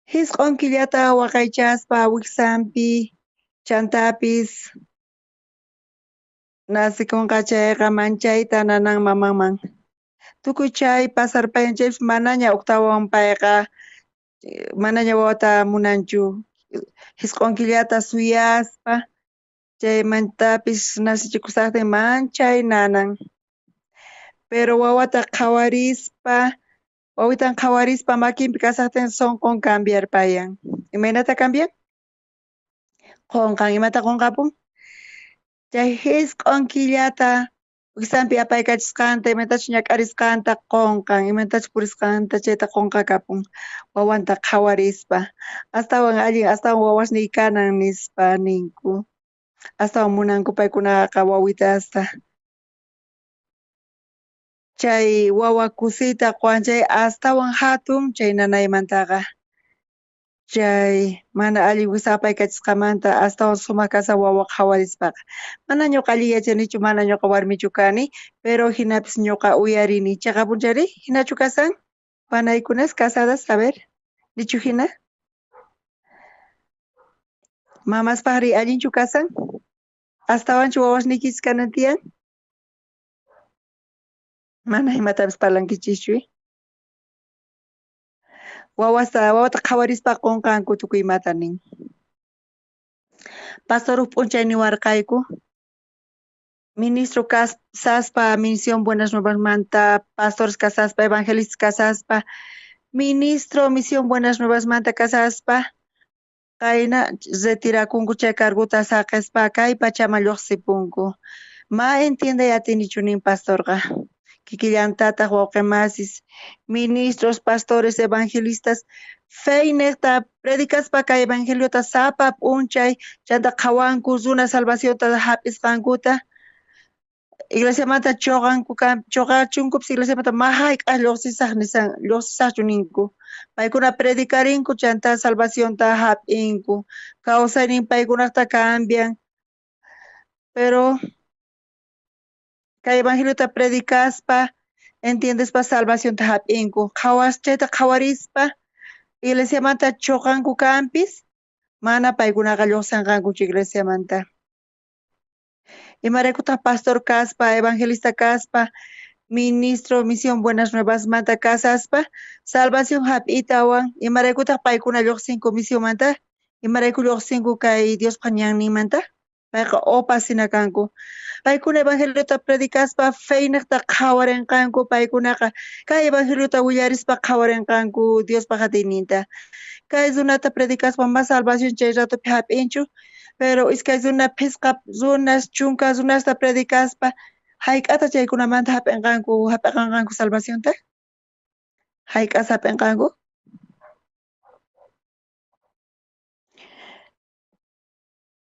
9 killata waqaychaspa wijsanpi chantapis nacikunqa chayqa manchayta nanan mamanman. Tukuy chay pasarpayan chaypis manaña uktawan payqa manaña wawata munanchu. 9 killata suyaspa chaymantapis nacichikusaqtin manchay nanan. Pero wawata qhawarispa, wawitan qhawarispa makinpi kasaqtin sunqun cambiarpayan. Imaynata cambian? Qunqan, imata qunqapun? Chay 9 killata wijsanpi apaykachisqanta, imaynatachus ñak'arisqanta qunqan, imaynatachus purisqanta chayta qunqakapun wawanta qhawarispa. Astawan allin, astawan wawasniy kanan nispa ninku. Astawan munanku paykunaqa wawitasta. Chay wawa kusiyta quwan chay astawan hatun chay nanaymantaqa. Chay mana allin wijsa apaykachisqamanta astawan sumaq kasa wawa qhawarispaqa. Mana ñuqa allin yachanichu, mana ñuqa warmichu kani, pero hinapis ñuqa uyarini. Chiqapunchari, hinachu kasan? Panaykunas casadas, a ver, nichu hina? Mamaspaqri allinchu kasan? Astawanchu wawasniykichis kanan tiyan? Mana imatapis parlankichischu. Wawata qhawarispa qunqanku tukuy imata nin. Pastor huk p'unchay niwarqayku, ministro kasaspa, Misión Buenas Nuevasmanta, pastores kasaspa, evangelistas kasaspa, ministro Misión Buenas Nuevasmanta kasaspa, qayna retirakunku chay carguta saqespa kay pachaman lluqsipunku. Ma entiende atinichu nin pastorqa. Kikillantataq wawqimasis, ministros, pastores, evangelistas, feynejta predicaspa kay evangeliota sapa p'unchay, chanta qhawanku runa salvacionta hap'isqankuta, iglesiamanta choqanku choqachunkupis iglesiamanta ma hayk'aq lluqsisaq nisan, lluqsisaqchu ninku. Paykuna predicarinku chanta salvacionta hap'inku, kawsaynin paykunaqta cambian. Pero kay evangeliota predicaspa, entiendespa salvacionta hap'inku. Chayta qhawarispa, iglesiamanta choqanku kanpis, mana paykunaqa lluqsanqankuchu iglesiamanta. Imaraykutaq pastor kaspa, evangelista kaspa, ministro Misión Buenas Nuevasmanta kasaspa, salvación hap'itawan, imaraykutaq paykuna lluqsinku misionmanta, imarayku lluqsinku kay Diospaq ñanninmanta? Payqa opas jina kanku. Paykuna evangeliota predicaspa feynejta qhawarenqanku, paykunaqa kay evangeliota willarispa qhawarenqanku Diospaj atiyninta. Kay runata predicaspa ma salvación chay ratopi jap'inchu, pero iskay runa, phisqa runas, chunka runasta predicaspa hayk'ata chaykunamanta jap'enqanku, jap'eqanqanku salvacionta? Hayk'as jap'enqanku?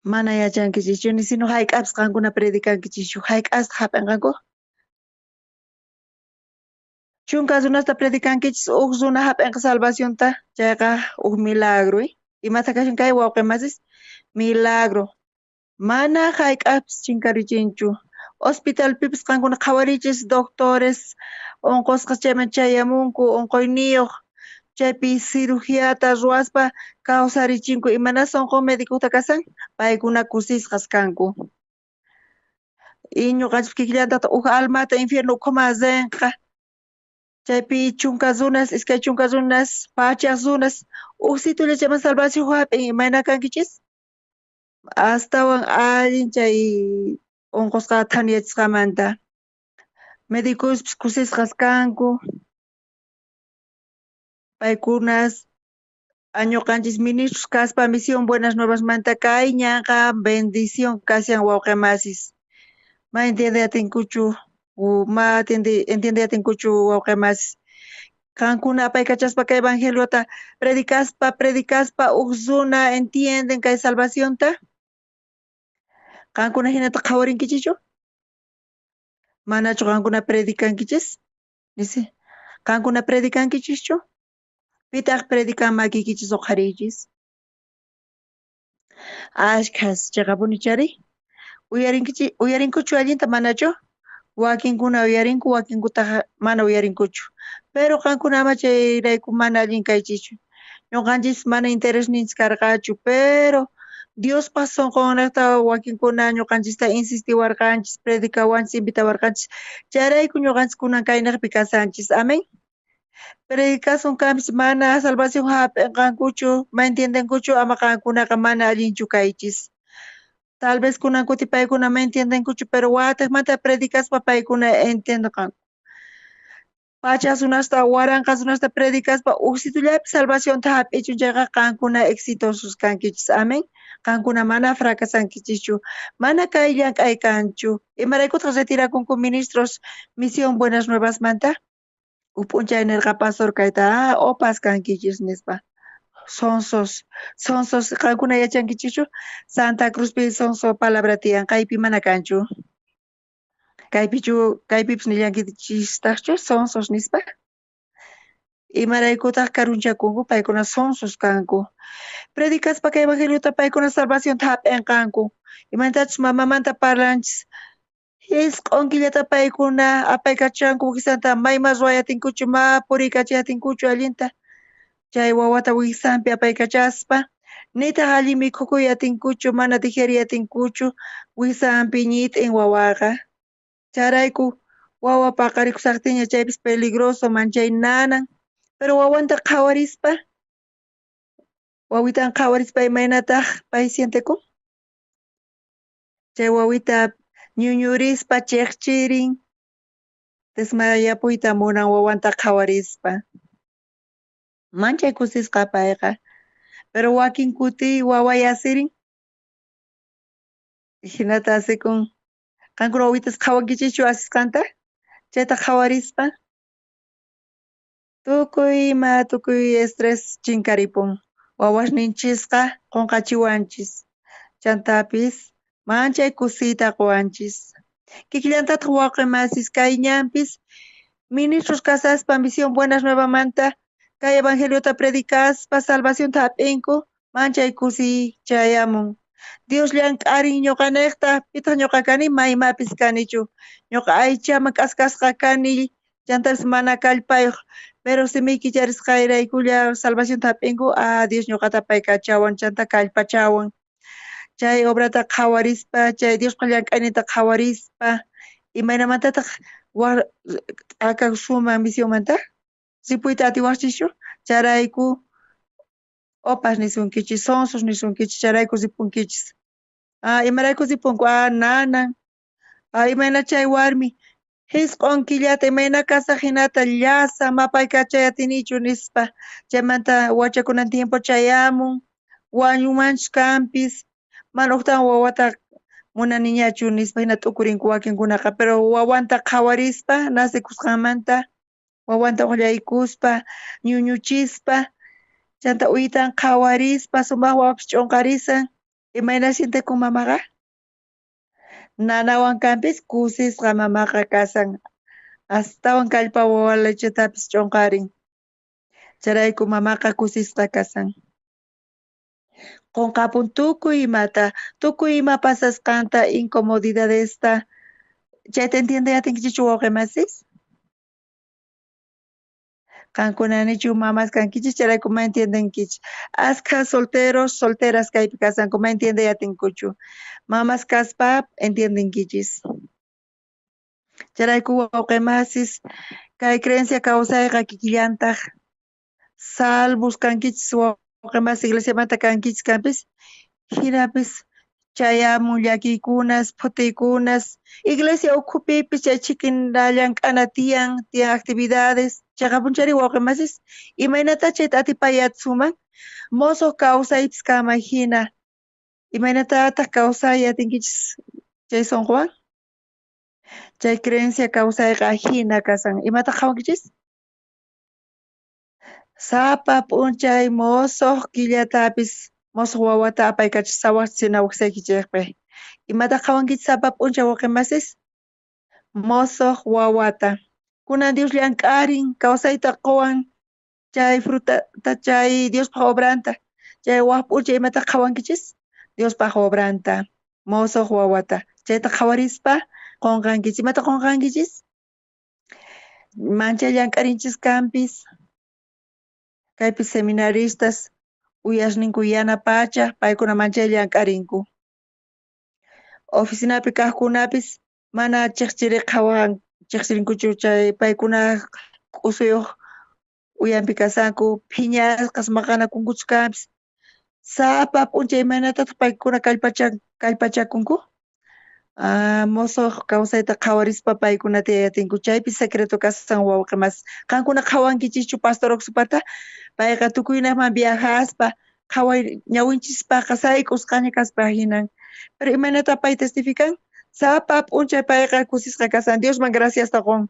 Mana yachankichischu, ni sino hayk'apis qankuna predicankichischu, hayk'astaj jap'enqanku? Chunka runasta predicankichis, uj runa jap'enqa salvacionta, chayqa uj milagro. Imata kashan kay wawqi masis? Milagro. Mana hayk'apis chinkarichinchu. Hospitalpipis qankuna qhawarichis, doctores onqosqas chayman chayamunku, onqoyniyuq, chaypi cirugiata ruwaspa kawsarichinku. Imanas sonqo medicota kasan? Paykuna kusisqas kanku. Y ñuqanchis kikillantata uj almata infierno ukhuman rinqa. Chaypi chunka runas, iskay chunka runas, pachaj runas, uj situlla chayman salvación jap'in. Imayna kankichis? Astawan allin chay onqosqa thaniyachisqamanta. Medicospis kusisqas kanku. Paykunas añuqanchis ministros kaspa misión Buenas Nuevasmanta kay ñanqa bendición kashan wawqi masis. Ma entiende atinkuchu, ma entiende atinkuchu wawqi masis. Qankuna apaykachaspa kay evangeliota predicaspa, predicaspa uj runa entienden kay salvacionta. Qankuna hinata qhawarinkichichu? Manachu qankuna predicankichis? Nisi, qankuna predicankichischu? Pitaq predican makiykichis uqhariychis? Ashkhas chaqapuni chari. Uyarinkichi, uyarinkuchu allinta manachu? Wakinkuna uyarinku, wakinkutaq mana uyarinkuchu. Pero qankuna ama chayrayku mana allin kaychischu. Ñuqanchis mana interesninchis karqachu, pero Diospaj sonqonnejta wakinkuna ñuqanchista insistiwarqanchis, predicawanchis, invitawarqanchis. Chayrayku ñuqanchis kunan kaynejpi kasanchis. Amén. Predicasun kanpis mana salvación jap'inqankuchu, ma entiendenkuchu, ama qankunaqa mana allinchu kaychis. Tal vez kunan kuti paykuna ma entiendenkuchu, pero watejmanta predicaspa paykuna entiendenqanku. Pachaj runasta, waranqa runasta predicaspa uj situllapi salvacionta jap'ichun chayqa qankuna exitosos kankichis. Amén. Qankuna mana fracasankichischu, mana kay llank'ay kanchu. Imaraykutaq retirakunku ministros Misión Buenas Nuevasmanta? Uj p'unchay nerqa pastor kayta, opas kankichis nispa. Sonsos, sonsos, qankuna yachankichischu? Santa Cruzpi sonso palabra tiyan, kaypi mana kanchu. Kaypichu, kaypipis nillankichistaqchu sonsos nispa? Imaraykutaq karunchakunku, paykuna sonsos kanku. Predicaspa kay evangeliota paykuna salvacionta jap'inqanku. Imaynatachus mamamanta parlanchis. Isq'on killata paykuna apaykachanku wijsanta mayma ruwayatinkuchu, ma puriykachayatinkuchu allinta. Chay wawata wijsanpi apaykachaspa, nitaq allin mikhukuyatinkuchu, mana digeriyatinkuchu, wijsanpi ñit'in wawaqa. Chayrayku wawa paqarikusaqtinña chaypis peligroso, manchay nanan. Pero wawanta qhawarispa, wawitan qhawarispa imaynataq pay sientekun? Chay wawita ñuñurispa chiqchirin, desmayapuyta munan wawanta qhawarispa. Manchay kusisqa payqa. Pero wakin kuti waway asirin. Hinata asikun. Qankuna wawitas qhawankichischu asisqanta? Chayta qhawarispa tukuy ima, tukuy estrés chinkaripun. Wawasninchisqa qunqachiwanchis. Chantapis manchay kusiyta quwanchis. Kikillantataq wawqi masis kay ñanpis ministros kasaspa Misión Buenas Nuevamanta kay evangeliota predicaspa salvacionta jap'inku, manchay kusiy chayamun. Dios llank'arin ñuqanejta, pitaq ñuqa kani, maymapis kanichu. Ñuqa aychaman k'askasqa kani, chantapis mana kallpayuq, pero simiyki charisqayraykulla salvacionta jap'inku, Dios ñuqata paykachawan, chanta kallpachawan. Chay obrata qhawarispa, chay Diospa llank'ayninta qhawarispa, imaynamantataq t'akakusunman misionmanta? Ripuyta atiwaqchischu? Chayrayku opas nisunkichis, sonsos nisunkichis, chayrayku ripunkichis. Ah, imarayku ripunku? Ah, nanan. Ah, imayna chay warmi jisq'on killata imayna kasaj hinata llasa mapaykachay atinichu nispa. Chaymanta wachakunan tiempo chayamun, wañumanchus kanpis, mana ujtawan wawata munaniñachu nispa hina t'ukurinku wakinkunaqa, pero wawanta qhawarispa nacikusqanmanta wawanta uqllaykuspa ñuñuchispa chanta uyitan qhawarispa sumaq wawapis ch'unqarisan, imayna sientekun mamaqa? Nanawan kanpis kusisqa mamaqa kasan, astawan kallpa wawa lechetapis ch'unqarin, chayrayku mamaqa kusisqa kasan. Qonqapun tukuy imata, tukuy ima pasasqanta, incomodidadesta. Chayta entiende atinkichikchu wawqi masis? Qankuna nichu mamas kankichik, chayrayku ma entiendenkichik. Askha solteros, solteras kaypi kasanku, ma entiende atinkuchu. Mamas kaspa entiendenkichis. Chayrayku wawqi masis, kay creencia kawsayqa kikillantaj. Salvos kankichis wawqi masis, iglesiamanta kankichis kanpis, hinapis chayamun llakiykunas, phutiykunas, iglesia ukhupipis chay chhikina llank'ana tiyan, tiyan actividades. Chayqapunchari wawqi masis, imaynata chayta atipayatsuman? Mosoq kawsaypis kanman hina, imaynatataq kawsay atinkichis chay sunquwan? Chay creencia kawsayqa hina kasan. Imataq qhawankichis? Sapa p'unchay mosoq killatapis mosoq wawata apaykachasawaj sinawajsaykichejpi. Imataq qhawankichis sapa p'unchay wawqi masis? Mosoq wawata. Kunan Dios llank'arin, kawsayta quwan chay frutata, chay Diospaj obranta. Chay waj p'unchay imataq qhawankichis? Diospaj obranta, mosoq wawata. Chayta qhawarispa qonqankichis. Imata qonqankichis? Manchay llank'arinchis kanpis. Kaypi seminaristas uyasninku yana pacha, paykuna manchay llank'arinku. Oficinapi kajkunapis mana chiqchiri qhawan chiqchirinkuchu, chay paykuna k'usuyuq uyampi kasanku, phiñasqas maqanakunkuchu kanpis. Sapa p'unchay imaynatataq paykuna kallpachakunku? Ah, mosoq kawsayta qhawarispa paykuna tiyayatinku, chaypi secreto kasan wawqi mas. Qankuna qhawankichischu pastor Oxupata? Payqa tukuynaqman viajaspa qhaway ñawinchispaqa sayk'usqaña kaspa hinan. Pero imaynata pay testifican? Sapa p'unchay payqa kusisqa kasan, Diosman graciasta qon.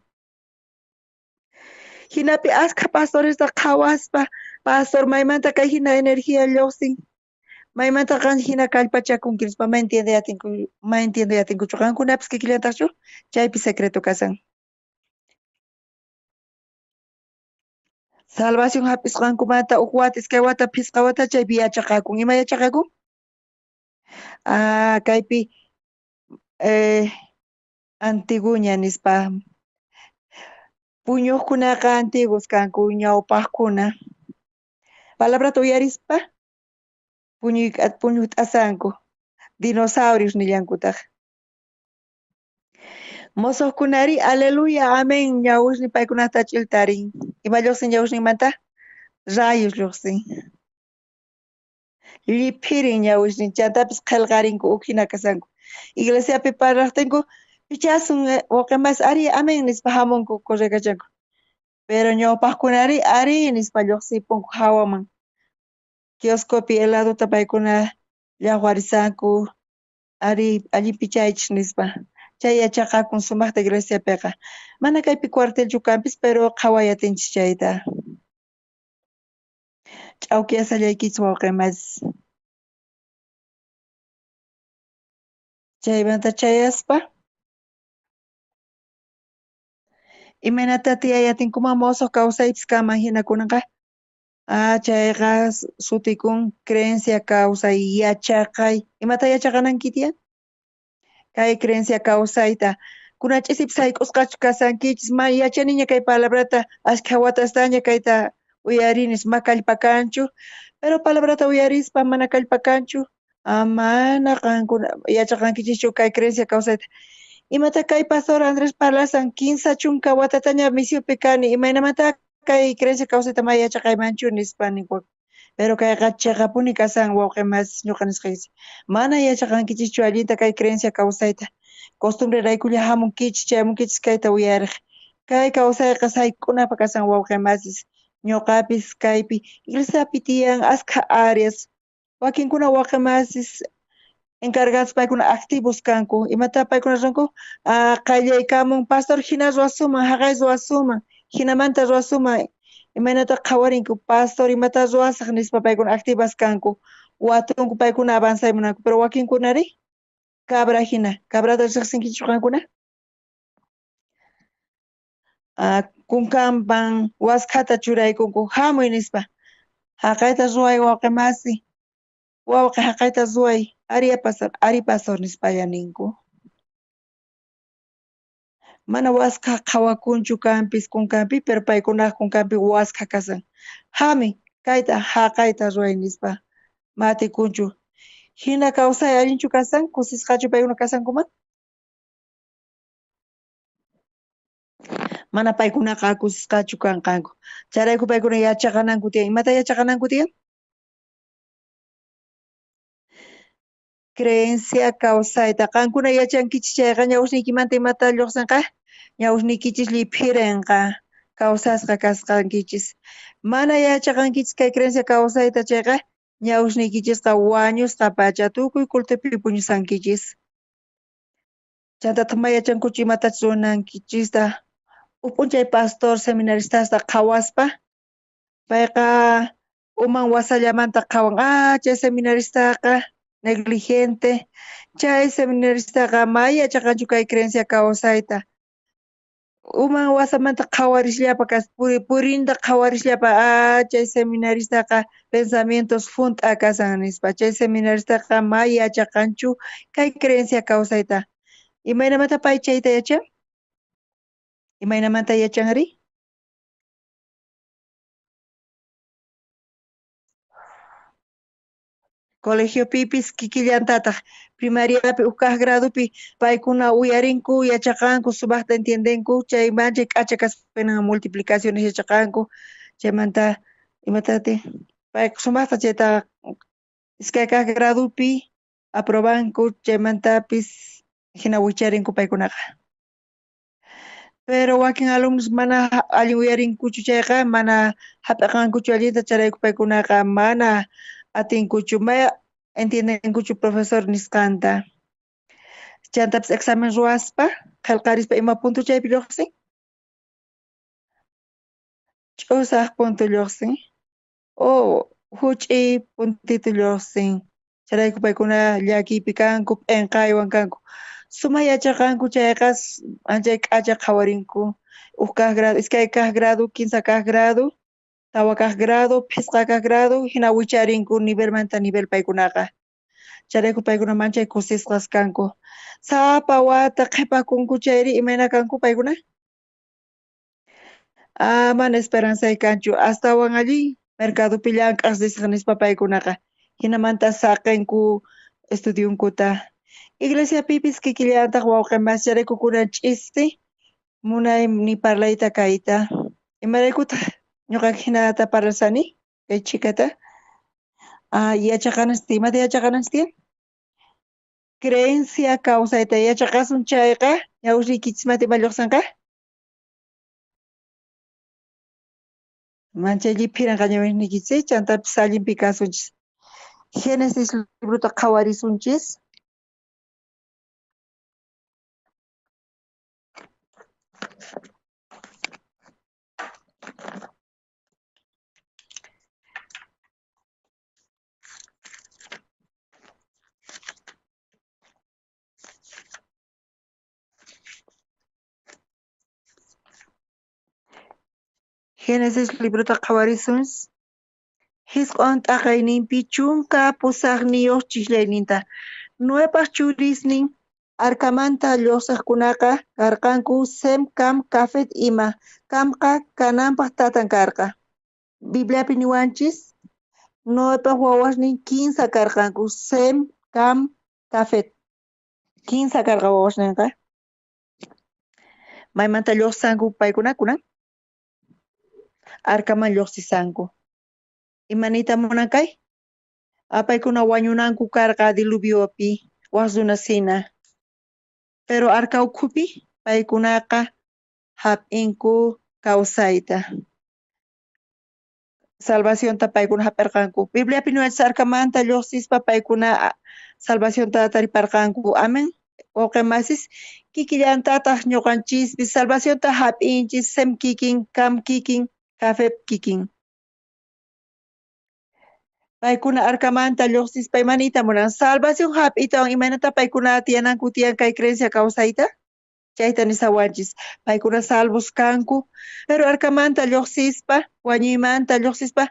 Hinapi askha pastoresta qhawaspa, pastor maymanta kay hina energía lluqsin, maymanta qan hina kallpachakunki nispa, ma entiende atinku, ma entiende atinkuchu. Qankunapis kikillantaqchu? Chaypi secreto kasan. Salvación hap'isqankumanta uj wata, iskay wata, phisqa wata chaypi yachaqakun. Ima yachaqakun? Ah, kaypi antiguña nispa. Puñuqkunaqa antiguos kanku, ñawpaqkuna. Palabrata uyarispa puñuyt'asanku, dinosaurios nillankutaq. Mosoqkunari, aleluya, amén, ñawusni paykunata ch'iltarin. Ima lluqsin ñawusninmanta? Rayos lluqsin. Lliphirin ñawusnin, chantapis qhelqarinku ukhina kasanku. Iglesiapi parlaqtinku, pichasun wawqi mas, ari, amén nispa hamunku, correkachanku. Pero ñawpaqkunari, ari nispa lluqsipunku hawaman. Kioscopi heladota paykuna llaqwarisanku, ari, allin pichaychis nispa. Chay yachaqakun sumaqta iglesiapiqa. Mana kaypi cuartelchu kanpis, pero qhaway atinchis chayta. Ch'awkiyasallaykichis wawqi mas. Chaymanta chayaspa, imaynata tiyay atinkuman mosoq kawsaypis kanman hina kunanqa? Ah, chayqa sutikun creencia kawsay yachaqay. Imata yachaqananki tiyan? Kay creencia kawsayta. Kunan ch'isipis sayk'usqachu kasankichis, ma yachaniña kay palabrata, askha watastaña kayta uyarinis, ma kallpa kanchu, pero palabrata uyarispa mana kallpa kanchu. Ah, mana qankuna yachaqankichischu kay creencia kawsayta. Imata kay pastor Andrés parlasan, 30 watataña misiopi kani, imaynamanta kay creencia kawsayta ma yachaqaymanchu nispa Pero kayqa cheqapuni kasan wawqe masis ñuqa nisqaykichis. Mana yachaqankichischu allinta kay creencia kawsayta. Costumbre raykulla hamunkichis, chayamunkichis kayta uyariq. Kay kawsayqa sayk'unapa kasan wawqe masis. Ñuqapis kaypi iglesiapi tiyan askha áreas. Wakinkuna wawqe masis encargados paykuna activos kanku. Imata paykuna ruwanku? Qayllaykamun pastor hina ruwasuman, haqay ruwasuman, hinamanta ruwasuman. Imaynata qhawarinku pastor imata ruwasaq nispa paykuna activas kanku. Watunku paykuna avanzay munanku, pero wakinkunari cabra hina. Cabrata riqsinkichu qankuna? Kunkanpan waskhata churaykunku, hamuy nispa. Haqayta ruway wawqe masi. Wawqe haqayta ruway, ari pastor, ari pastor nispalla ninku. Mana waskha qhawakunchu kanpis kunkanpi, pero paykunaj kunkanpi waskha kasan. Hamuy, kayta haqayta ruway nispa. Matikunchu. Hina kawsay allinchu kasan, kusisqachu paykuna kasankuman? Mana paykunaqa kusisqachu kanqanku. Chayrayku paykuna yachaqananku tiyan. Imata yachaqananku tiyan? Creencia kawsayta. Qankuna yachankichis chayqa ñawsniykimanta imata lluqsinqa? Ñawsniykichis lliphirenqa kawsasqa kasqankichis. Mana yachaqankichis kay creencia kawsayta chayqa ñawsniykichisqa wañusqa pacha tukuy cultopi puñusankichis. Chantataq ma yachankuchu imatachus ruwanankichista. Uj p'unchay pastor seminaristasta qhawaspa payqa uman wasallamanta qhawan, chay seminaristaqa negligente, chay seminaristaqa ma yachaqanchu kay creencia kawsayta. Uman wasamanta qhawarisllapa kas, purinta qhawarisllapa, chay seminaristaqa pensamientos junt'a kasan nispa, chay seminaristaqa ma yachaqanchu kay creencia kawsayta. Imaynamanta pay chayta yachan? Imaynamanta yachanri? Colegiopipis kikillantataq primariapi uj kaj gradupi paykuna uyarinku, yachaqanku, sumaqta entiendenku, chay manchay k'acha kaspina multiplicaciones yachaqanku, chaymanta imatati pay sumaqta chayta iskay kaj gradupi aprobanku, chaymantapis hina wicharinku paykunaqa. Pero wakin alumnos mana allin uyarinkuchu chayqa, mana hap'iqankuchu allinta, chayrayku paykunaqa mana atinkuchu, mana entiendenkuchu profesor nisqanta. Chantapis examen ruwaspa, qhelqarispa ima punto chaypi lluqsin? Ch'usaq punto lluqsin. O huch'i puntito lluqsin. Chayrayku paykuna llakiypi kanku, p'enqaywan kanku. Sumaq yachaqanku chayqa anchay k'acha qhawarinku. Uj kaj grado, iskay kaj grado, kinsa kaj grado, tawa kaj grado, phisqa kaj grado, hina wicharinku nivelmanta nivel paykunaqa. Chayrayku paykuna manchay kusisqas kanku. Sapa wata qhipakunku chayri imayna kanku paykuna? Mana esperansay kanchu, astawan allin mercadopi llank'aq risaq nispa paykunaqa. Hinamanta saqenku estudionkuta. Iglesiapipis kikillantaq wawqe mas chayrayku kunan ch'isi munay ni parlayta kayta. Imaraykutaq ñuqa hinata parlasani kay chhikata? Yachaqananchis tiyan. Imata yachaqananchis tiyan? Creencia kawsayta yachaqasun chayqa ñawriykichismanta ima lluqsinqa? Manchay lliphiranqa ñawirniykichis, chantapis allinpi kasunchis. Génesis librota qhawarisunchis. Génesis librota qhawarisunchis. Jisq'on t'aqayninpi chunka pusaqniyuq chijllayninta. Noepaj churisnin arcamanta lluqsiqkunaqa karqanku Sem, Cam, Jafet ima. Camqa Canaanpaj tatan karqa. Bibliapi niwanchis Noepaj wawasnin kinsa karqanku, Sem, Cam, Jafet. Kinsa karqa wawasninqa. Maymanta lluqsanku paykuna kunan? Arcaman lluqsisanku. Ima niyta munan kay? Paykuna wañunanku karqa diluviopi, waj runasina. Pero arca ukhupi paykunaqa hap'inku kawsayta. Salvacionta paykuna hap'irqanku. Bibliapi niwanchis arcamanta lluqsispa paykuna salvacionta tariparqanku. Amén. Wawqi masis, kikillantataq ñuqanchispis salvacionta hap'inchis, Sem kikin, Cam kikin, Jafet kikin. Paykuna arcamanta lluqsispa ima niyta munan? Salvación hap'iytawan imaynata paykuna tiyananku tiyan kay creencia kawsayta? Chayta nisawanchis. Paykuna salvos kanku, pero arcamanta lluqsispa, wañuymanta lluqsispa,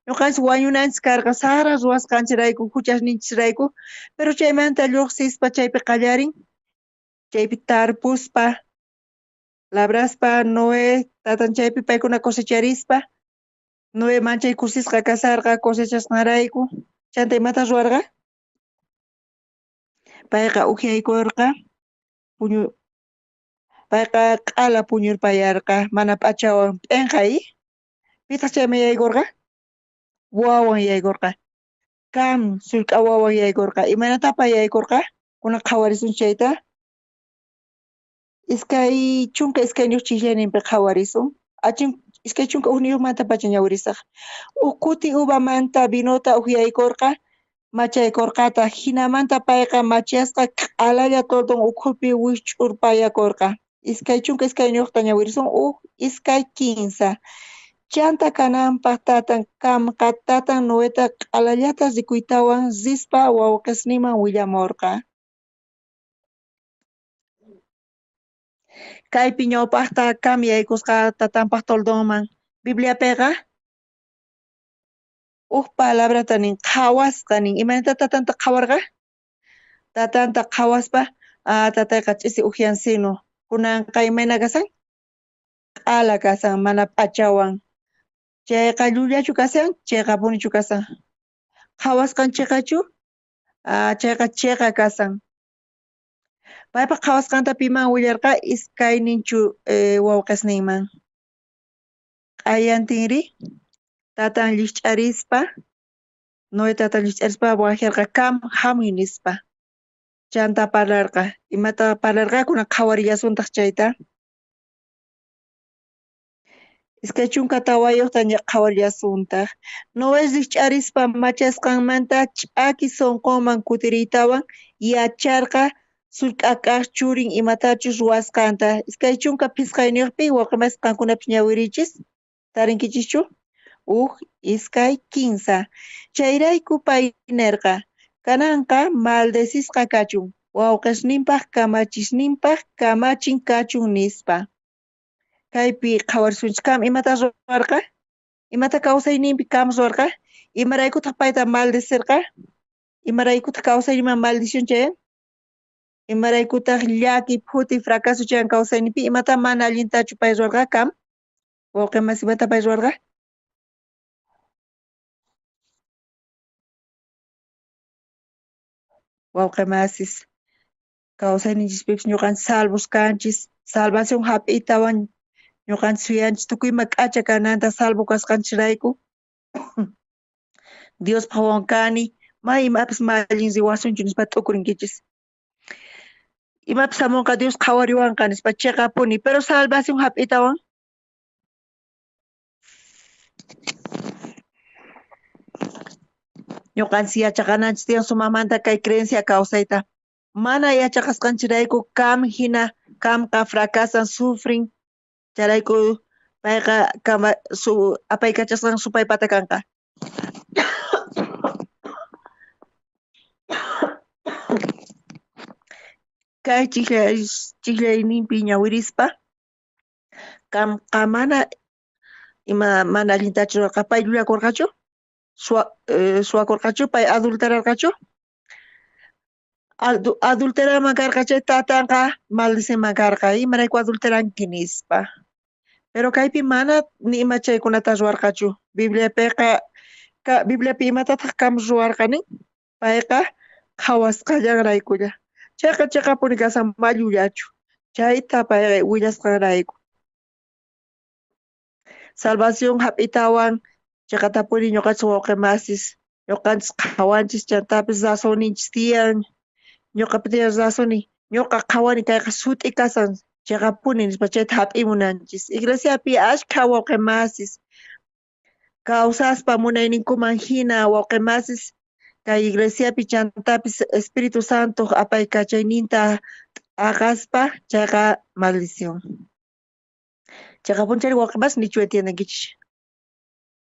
ñuqanchis wañunanchis karqa sara ruwasqanchirayku, huchasninchisrayku, pero chaymanta lluqsispa chaypi qallarin, chaypi tarpuspa, labraspa, Noé tatan chaypi paykuna cosecharispa, Noé manchay kusisqa kasarqa cosechasqanrayku, chanta imata ruwarqa? Payqa ujyaykurqa, puñu, payqa q'ala puñurpayarqa, mana p'achawan, p'enqay. Pitaq chayman yaykurqa? Wawan yaykurqa. Cam sullk'a wawan yaykurqa. Imaynatá pay yaykurqa? Kunan qhawarisun chayta. 22 chijllayninpi qhawarisun. Achin 21 pacha ñawirisaq. Uj kuti uvamanta vinota ujyaykurqa, machaykurqataq. Jinamanta payqa machasqa q'alalla toldon ukhupi wijch'urpayakurqa. 22 ñawirisun. Uj, iskay, kinsa. Chanta Canaanpaj tatan Camqa tatan Noeta q'alallata rikuytawan rispa wawqesninman willamorqa. Kaypi ñawpajta Cam yaykusqa tatanpaj toldonman. Bibliapiqa uj palabrata nin, qhawasqa nin. Imaynata tatanta qhawarqa? Tatanta qhawaspa, tatayqa ch'isi ujyansinu. Kunanqa imayna kasan? Q'ala kasan, mana p'achawan. Chayqa llullachu kasan? Cheqapunichu kasan? Qhawasqan cheqachu? Chayqa cheqa kasan. Paypa qhawasqanta piman willarqa? Iskayninchu wawqesninman. Q'ayantinri tatan llijch'arispa, Noé tatan llijch'arispa wajyarqa Cam hamuy nispa. Chanta parlarqa. Imata parlarqa? Kunan qhawarillasuntaq chayta. 24 qhawarillasuntaq. Noé rijch'arispa machasqanmanta ch'aki sonqonman kutiriytawan yacharqa sullk'a kaq churin imatachus ruwasqanta. 25 wawqi masis qankunapis ñawirichis. Tarinkichischu? Uj, iskay, kinsa. Chayrayku pay nerqa, Canaanqa maldecisqa kachun, wawqesninpaj kamachisninpaj kamachin kachun nispa. Kaypi qhawarisunchis Cam imata ruwarqa? Imata kawsayninpi Cam ruwarqa? Imaraykutaq payta maldecerqa? Imaraykutaq kawsayninman maldición chayan? Imaraykutaq llaki, phuti, fracaso chayan kawsayninpi? Imata mana allintachu pay ruwarqa Cam? Wawqi masi, imata pay ruwarqa? Wawqi masis, kawsayninchispipis ñuqanchis salvos kanchis, salvación hap'iytawan ñuqanchis suyanchis tukuy ima k'acha kananta salvo kasqanchisrayku. Diospaj wawan kani, may imapis ma allin riwasunchu nispa t'ukurinkichis. Imapis hamunqa Dios qhawariwanqa nispa cheqapuni, pero salvación hap'iytawan ñuqanchis yachaqananchis tiyan sumaqmanta kay creencia kawsayta. Mana yachaqasqanchirayku Cam hina Camqa fracasan, sufrin, chayrayku payqa kama su apaykachasqan supaypata kanqa. Kay chijllayninpi ñawirispa Camqa mana ima mana allintachu ruwarqa, pay llullakurqachu, suwakurqachu, pay adulterarqachu. Adulteraman karqa chay tatanqa maldicinman karqa, imarayku adulteranki nispa. Pero kaypi mana ni ima chaykunata ruwarqachu. Bibliapiqa, Bibliapi imatataq Cam ruwarqa nin? Payqa qhawasqallanraykulla. Chayqa cheqapuni kasan, ma llullachu. Chayta payqa willasqanrayku. Salvación hap'itawan Cheqatapuni ñuqanchis wawqi masis, ñuqanchis qhawanchis chantapis razonninchis tiyan. Ñuqapi tiyan razonniy, ñuqa qhawani kayqa sut'i kasan cheqapuni nispa chayta hap'imunanchis. Iglesiapi ashkha wawqi masis kawsaspa munayninkuman hina wawqi masis kay iglesiapi chantapis Espíritu Santoq apaykachayninta t'aqaspa chayqa maldición. Cheqapunchari wawqi masis nichu entiendenkichis?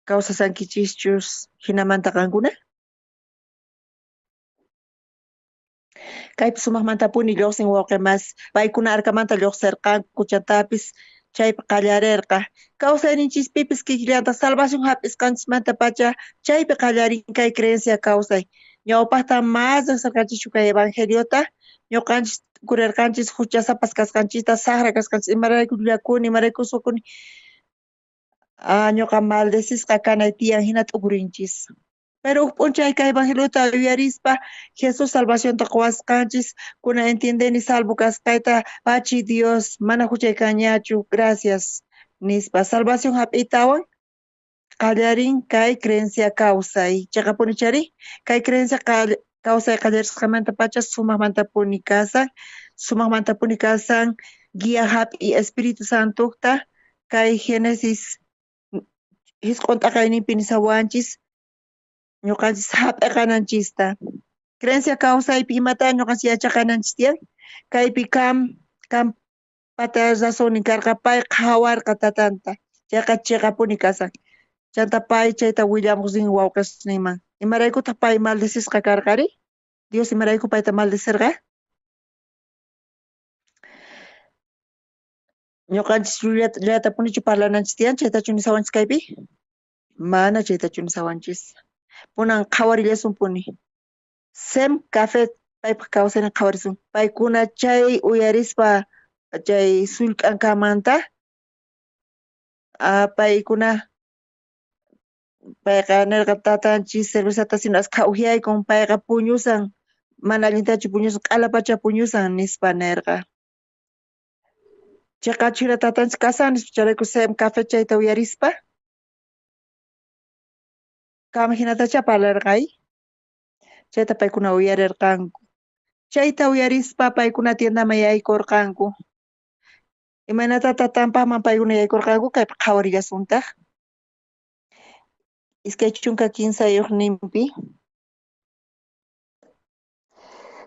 Kawsasankichischus hinamanta qankuna? Kaypi sumaqmantapuni lluqsin wawqi masis, paykuna arcamanta lluqsirqanku chantapis chaypi qallarerqa. Kawsayninchispipis kikillantaq salvación hap'isqanchismantapacha chaypi qallarin kay creencia kawsay. Ñawpaqta mas riqsirqanchischu kay evangeliota, ñuqanchis t'ukurerqanchis huchasapas kasqanchista, saqra kasqanchis, imarayku llullakuni, imarayku suwakuni, ñuqa maldecisqa kanay tiyan hina t'ukurinchis. Pero huk p'unchay kay evangeliota uyarispa Jesús salvacionta quwasqanchis, kuna entiendeni salvo kasqayta, pachi Dios, mana huchay kanñachu, gracias nispa. Salvación hap'iytawan qallarin kay creencia kawsay. Cheqapuni chari, kay creencia kawsay qallarisqamantapacha sumaqmantapuni kasan, sumaqmantapuni kasan guía hap'i Espíritu Santokta kay Génesis jisq'on t'aqayninpi nisawanchis ñuqanchis hap'iqananchista. Creencia kawsaypi imata ñuqanchis yachaqananchis tiyan? Kaypi kam pata razonnin karqa, pay qhawarqa tatanta, chayqa cheqapuni kasan. Chanta pay chayta willamuq rin wawqisninman. Imaraykutaq pay maldecisqa karqari? Dios imarayku payta maldecerqa? Ñuqanchis llullatapunichu parlananchis tiyan, chaytachu nisawanchis kaypi? Mana chaytachu nisawanchis. Kunan qhawarillasunpuni. Sem Jafet paypaq kawsaynin qhawarisun. Paykuna chay uyarispa chay sullk'ankamanta, paykuna payqa nerqa tatanchis cervezata sino askha ujyaykun, payqa puñusan, mana allintachu puñusan, q'ala pacha puñusan nispa nerqa. Cheqachu hina tatanchis kasan nispa, chayrayku Sem Jafet chayta uyarispa kam hinatacha parlarqay, chayta paykuna uyarerqanku. Chayta uyarispa paykuna tiendaman yaykurqanku. Imaynata tatanpaqman paykuna yaykurqanku, kaypi qhawarillasuntaq. 23ninpi.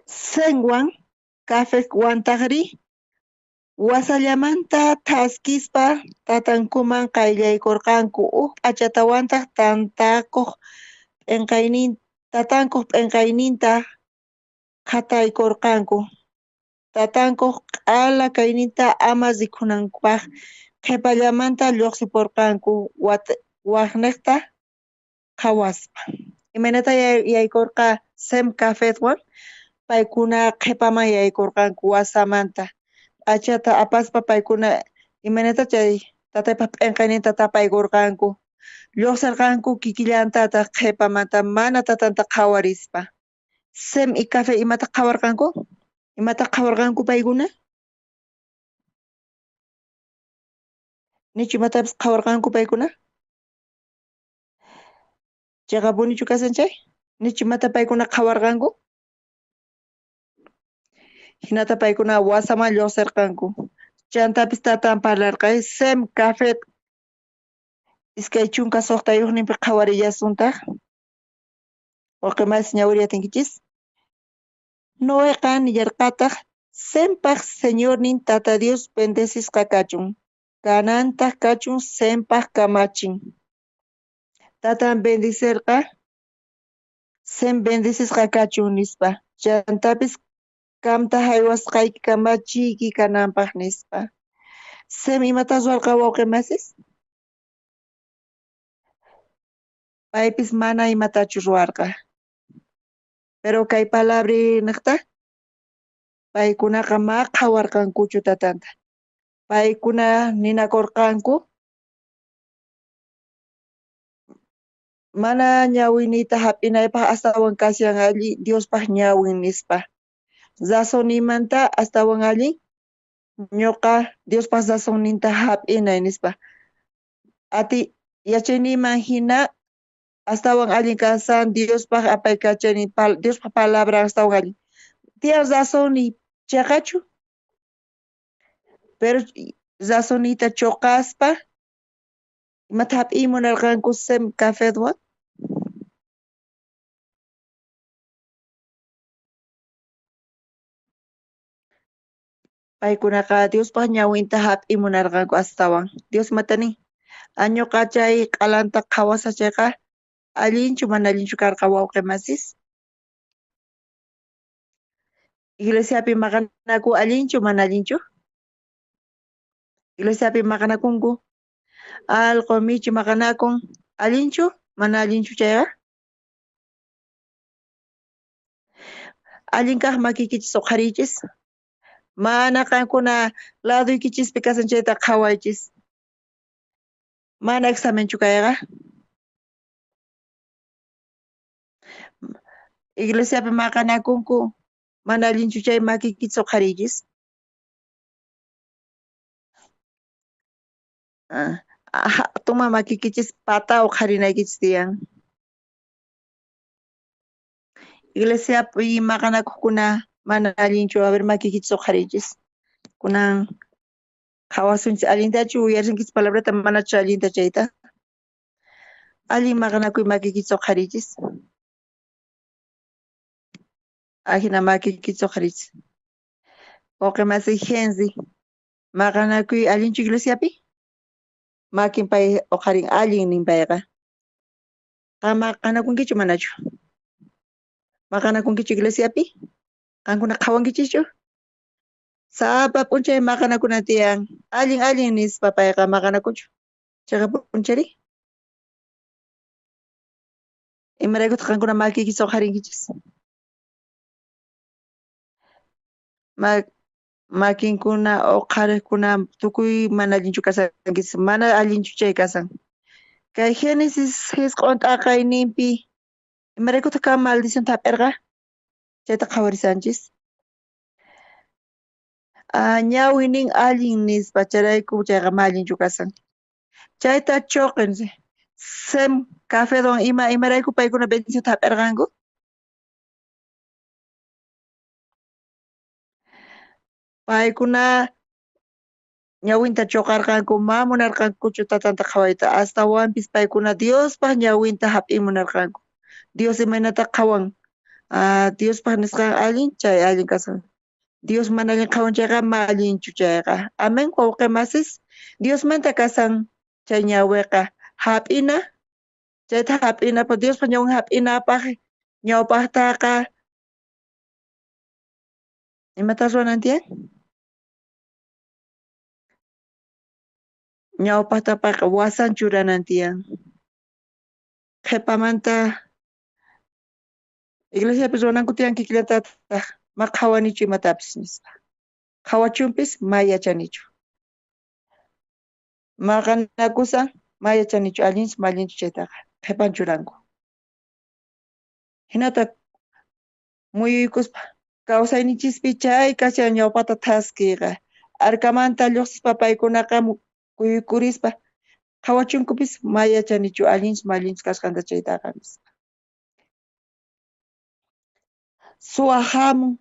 Semwan Jafetwantajrí wasallamanta thaskispa tatankuman qayllaykorqanku, uj p'achatawantaj tatankoj p'enqayninta qhataykorqanku. Tatankoj q'ala kayninta ama rikunankupaj qhepallamanta lluqsiporqanku wajnejta qhawaspa. Imaynata yaykorqa Sem Jafetwan? Paykuna qhepaman yaykorqanku wasamanta. P'achata apaspa paykuna imaynata chay tataypaj p'enqayninta tapaykorqanku. Lluqsirqanku kikillantataq qhepamanta mana tatanta qhawarispa. Sem y Jafet imata qhawarqanku? Imata qhawarqanku paykuna? Nichu imatapis qhawarqanku paykuna? Cheqapunichu kasan chay? Nichu imata paykuna qhawarqanku? Hinata paykuna wasaman lluqsirqanku. Chantapis tatan parlarqa, Sem Jafet 26ninpi qhawarillasuntaq. Wawqi masis ñawiriyatinkichis. Noeqa nillarqataq Sempaj Señornin Tata Dios bendecisqa kachun. Kanantaj kachun Sempaj kamachin. Tatan bendicerqa Sem bendecisqa kachun nispa. Chantapis kamta haywasqayki kamachiyki kananpaj nispa. Sem imata ruwarqa wawqi masis? Paypis mana imatachu ruwarqa. Pero kay palabra niqta paykunaqa ma qhawarqankuchu tatanta. Paykuna ninakurqanku mana ñawiniyta hap'inaypaj astawan kashan allin Diospaj ñawin nispa. Razonnimanta astawan allin ñuqa Diospaj razonninta hap'inay nispa. Ati yachayniyman hina Astawan allin kasan Diospaj apaykachani, Diospaj palabra astawan allin. Tiyan razonni cheqachu? Pero razonniyta choqaspa imata hap'iy munarqanku Sem Jafetwan? Paykunaqa Diospaj ñawinta hap'iy munarqanku astawan. Dios imata nin? Añuqa chay q'alanta qhawasaj chayqa allinchu mana allinchu karqa wawqi masis? Iglesiapi maqanaku allinchu mana allinchu? Iglesiapi maqanakunku allqu michi maqanakun allinchu mana allinchu chayqa? Allin kaq makiykichis uqhariychis. Mana qankuna ladoykichispi kasan chayta qhawaychis. Mana examenchu kayqa. Iglesiapi maqanakunku mana allinchu chay makiykichis uqhariychis. Toma makiykichis pata uqharinaykichis tiyan. Iglesiapi maqanakuqkuna mana allinchu, a ver makiykichis uqhariychis. Kunan qhawasunchis allintachu uyarinkichis palabrata manachu allinta chayta. Allin maqanakuy makiykichis uqhariychis. Ajina makiykichis uqhariychis. Wawqi masi Henry, maqanakuy allinchu iglesiapi? Makin pay uqharin allin nin payqa. Qan maqanakunkichu manachu? Maqanakunkichu iglesiapi? Qankuna qhawankichischu? Sapa p'unchay maqanakuna tiyan. Allin allin nispa payqa maqanakunchu. Chayqa p'unchari? Imaraykutaq qankuna makiykichis uqharinkichis? Makinkuna uqhariqkuna tukuy mana allinchu kasankichis, mana allinchu chay kasan. Kay Génesis jisq'on t'aqayninpi imaraykutaq kan maldición hap'irqa? Chayta qhawarisanchis. Ñawinin allin nispa chayrayku chayqa ma allinchu kasan. Chayta choqen Sem Jafetwan imarayku paykuna bendición hap'irqanku? Paykuna ñawinta choqarqanku, ma munarqankuchu tatanta qhawayta, astawanpis paykuna Diospaj ñawinta hap'iy munarqanku. Dios imaynata qhawan? Diospaj nisqan allin, chay allin kasan. Dios mana allin qhawan chayqa ma allinchu chayqa. Amén, wawqi masis. Diosmanta kasan chay ñawiqa hap'ina, chayta hap'inapaj, Diospaj ñawin hap'inapaj ñawpajtaqa imata ruwanan tiyan? Ñawpajtapaqa wasan churanan tiyan. Qhipamanta iglesiapi ruwananku tiyan kikillantataq ma qhawanichu imatapis nispa. Qhawachunpis ma yachanichu. Maqanakusan ma yachanichu allinchu ma allinchu chaytaqa qhipan churanku. Hinata muyuykuspa kawsayninchispi chay kashan ñawpata thaskiyqa. Arkamanta lluqsispa paykunaqa kuyuykurispa qhawachunkupis ma yachanichu allinchu ma allinchu kasqanta chaytaqa nispa. Suwa hamun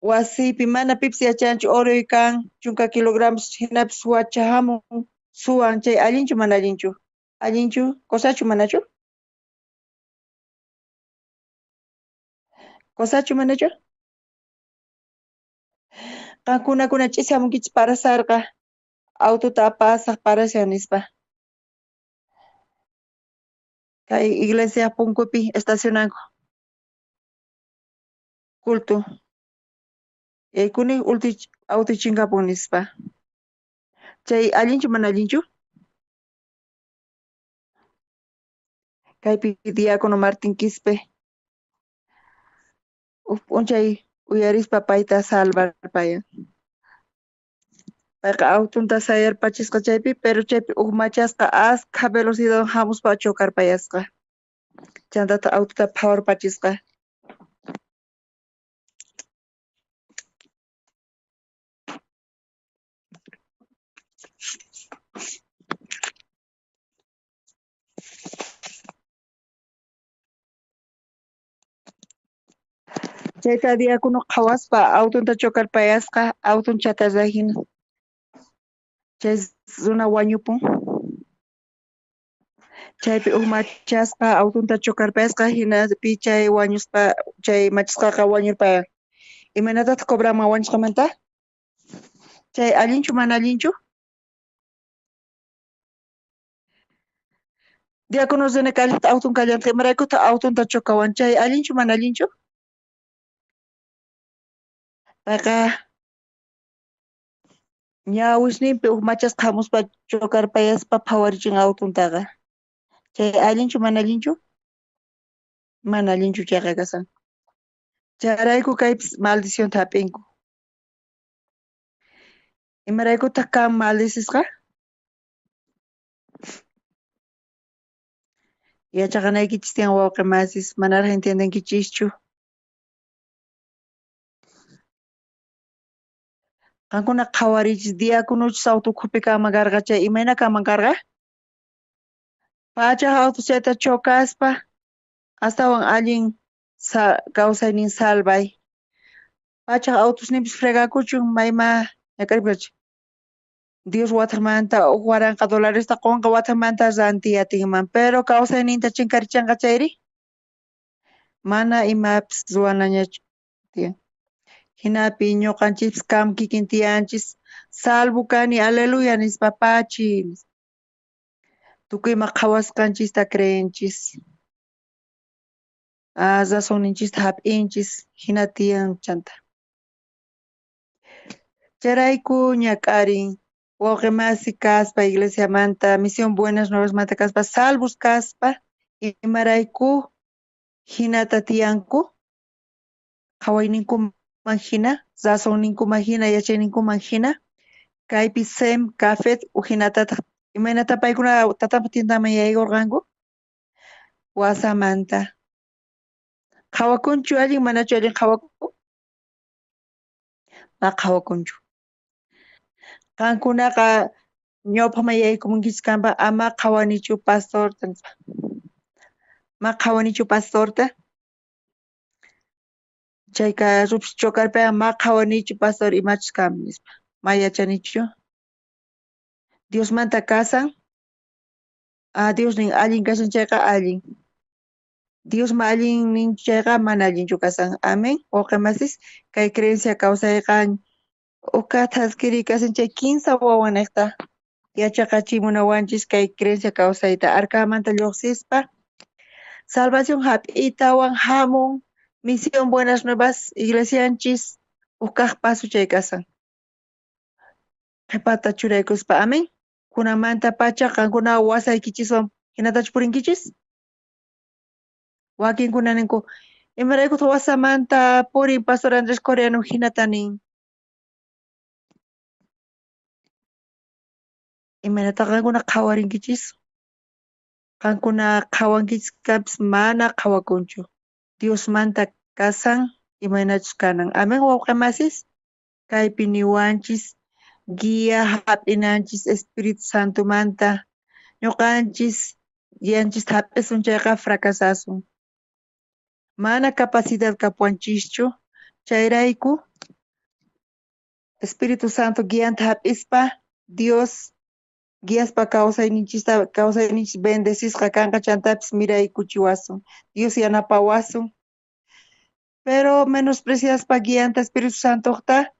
wasiypi mana pipis yachanchu oroy kan 10 kilogramos hinapis suwacha hamun suwan chay allinchu mana allinchu? Allinchu kosachu manachu? Kosachu manachu? Qankunakuna ch'isi hamunkichis parasarqa autota apasaq parashan nispa. Kay iglesia punkupi estacionanku. Culto. Yaykuni auto chinkapun nispa. Chay allinchu mana allinchu? Kaypi diácono Martín Quispe uj p'unchay uyarispa payta salvarpayan. Payqa autonta sayarpachisqa chaypi, pero chaypi uj machasqa askha velocidad hamuspa chocarpayasqa. Chantata autota phawarpachisqa. Chayta diácono qhawaspa autonta chocarpayasqa, auton chatarra hina. Chay runa wañupun. Chaypi uj machasqa autonta chocarpayasqa hinapi chay wañusqa, chay machasqaqa wañurpayan. Imaynatataq cobraman wañusqamanta? Chay allinchu mana allinchu? Diácono René kallata auton kallanta imaraykutaq autonta chocawan? Chay allinchu mana allinchu? Payqa ñawisninpi uj machasqa hamuspa chocarpayaspa phawarichin autontaqa. Chay allinchu mana allinchu? Mana allinchu chayqa kasan. Chayrayku kaypis maldicionta hap'inku. Imaraykutaq kan maldicisqa? Yachaqanaykichis tiyan wawqi masis, manaraj entiendenkichischu. Qankuna qhawariychis diáconochus auto ukhupi kanman karqa chay imayna kanman karqa? Pachaj autos chayta chocaspa astawan allin kawsaynin salvay. Pachaj autosninpis fregakuchun mayma ñak'aripach. Dios watajmanta uj waranqa dolaresta qonqa watajmanta rantiy atinman, pero kawsayninta chinkarichanqa chayri mana imapis ruwanañachu tiyan. Hinapi ñuqanchikpis kam kikin tiyanchis, salvo kani, aleluya nispa pachi. Tukuy ima qhawasqanchista creenchis. Razonninchista hap'inchis, hina tiyan chanta. Chayrayku ñak'arin wawqi masi kaspa iglesiamanta, misión Buenas Nuevasmanta kaspa, salvos kaspa, imarayku hinata tiyanku, qhawayninkuman hina, razonninkuman hina, yachayninkuman hina, kaypi Sem, Jafet, ujinatataq imaynata paykuna tatanpa tiendaman yaykurqanku? Wasamanta. Qhawakunchu allin, manachu allin qhawakun? Ma qhawakunchu. Qankunaqa ñawpaqman yaykumunkichis kanpa, ama qhawanichu pastorta nispa. Ma qhawanichu pastorta. Chay carrupis chocarpayqa ma qhawanichu pastor imachus kan nispa. Ma yachanichu. Diosmanta kasan. Dios nin allin kashan chayqa allin. Dios ma allin nin chayqa mana allinchu kasan. Amén. Wawqi masis, kay creencia kawsayqa uka thaskiri kasan chay kinsa wawanejta yachaqachimunawanchis kay creencia kawsayta. Arcamanta lluqsispa salvación hap'itawan hamun misión Buenas Nuevas iglesianchis ukkaq paso chay kasan. Qhipata churaykuspa, amén. Kunamanta pacha qankuna wasaykichiswan hinatachu purinkichis? Wakinkuna ninku, imaraykutaq wasamanta purin Pastor Andrés Coreano hinata nin. Imaynata qankuna qhawarinkichis? Qankuna qhawankichis kanpis mana qhawakunchu. Diosmanta kasan imaynachus kanan. Amén, wawqi masis. Kaypi niwanchis guía hap'inanchis Espíritu Santomanta. Ñuqanchis guianchis hap'isun chayqa fracasasun. Mana capacidad kapuanchischu. Chayrayku Espíritu Santo guianta hap'ispa Dios guiaspa kawsayninchista kawsayninchis bendecisqa kanqa chantapis miraykuchiwasun. Dios yanapawasun. Pero menospreciaspa guianta Espíritu Santoqta,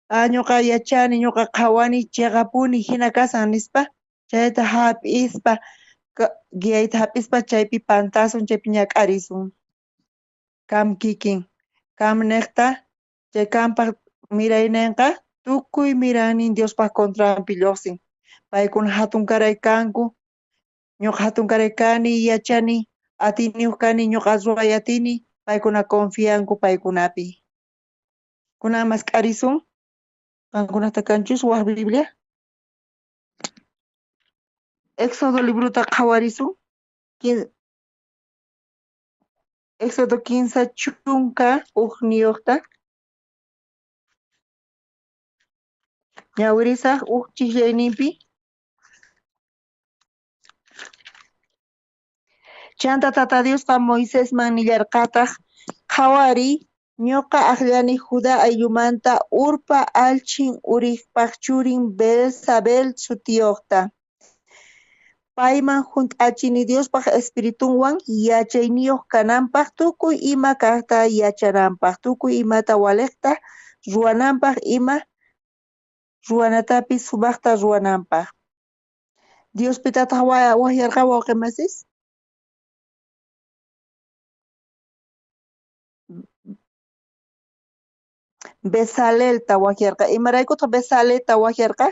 ñuqa yachani, ñuqa qhawani, chiqapuni hina kasan nispa, chayta hap'ispa, guiayta hap'ispa chaypi pantasun, chaypi ñak'arisun. Kam kikin, kam niqta, chay kampaq mirayninqa tukuy miraynin Diospaq contranpi lluqsin. Paykuna hatunkaray kanku, ñuqa hatunkaray kani, yachani, atiniyuq kani, ñuqa ruway atini, paykuna confianku paykunapi. Kunan mask'arisun, qankunata kanchus waj Biblia. Éxodo librota qhawarisun. Éxodo kinsa chunka ujniyuqta. Ñawirisaj uj chijllayninpi. Chanta Tata Diosqa Moisesman nillarqataj, qhawariy, Ñoqa ajllani Judá ayllumanta Urpa allchhin Uripaj churin Bezaleel sutiyojta. Payman junt'achini Diospaj Espiritunwan yachayniyoj kananpaj, tukuy ima kajta yachananpaj, tukuy imata walejta ruwananpaj, ima ruwanatapis sumajta ruwananpaj. Dios pitataj wajyarqa wawqe masis? Bezalelta wajyarqa. Imaraykutaj Bezalelta wajyarqa?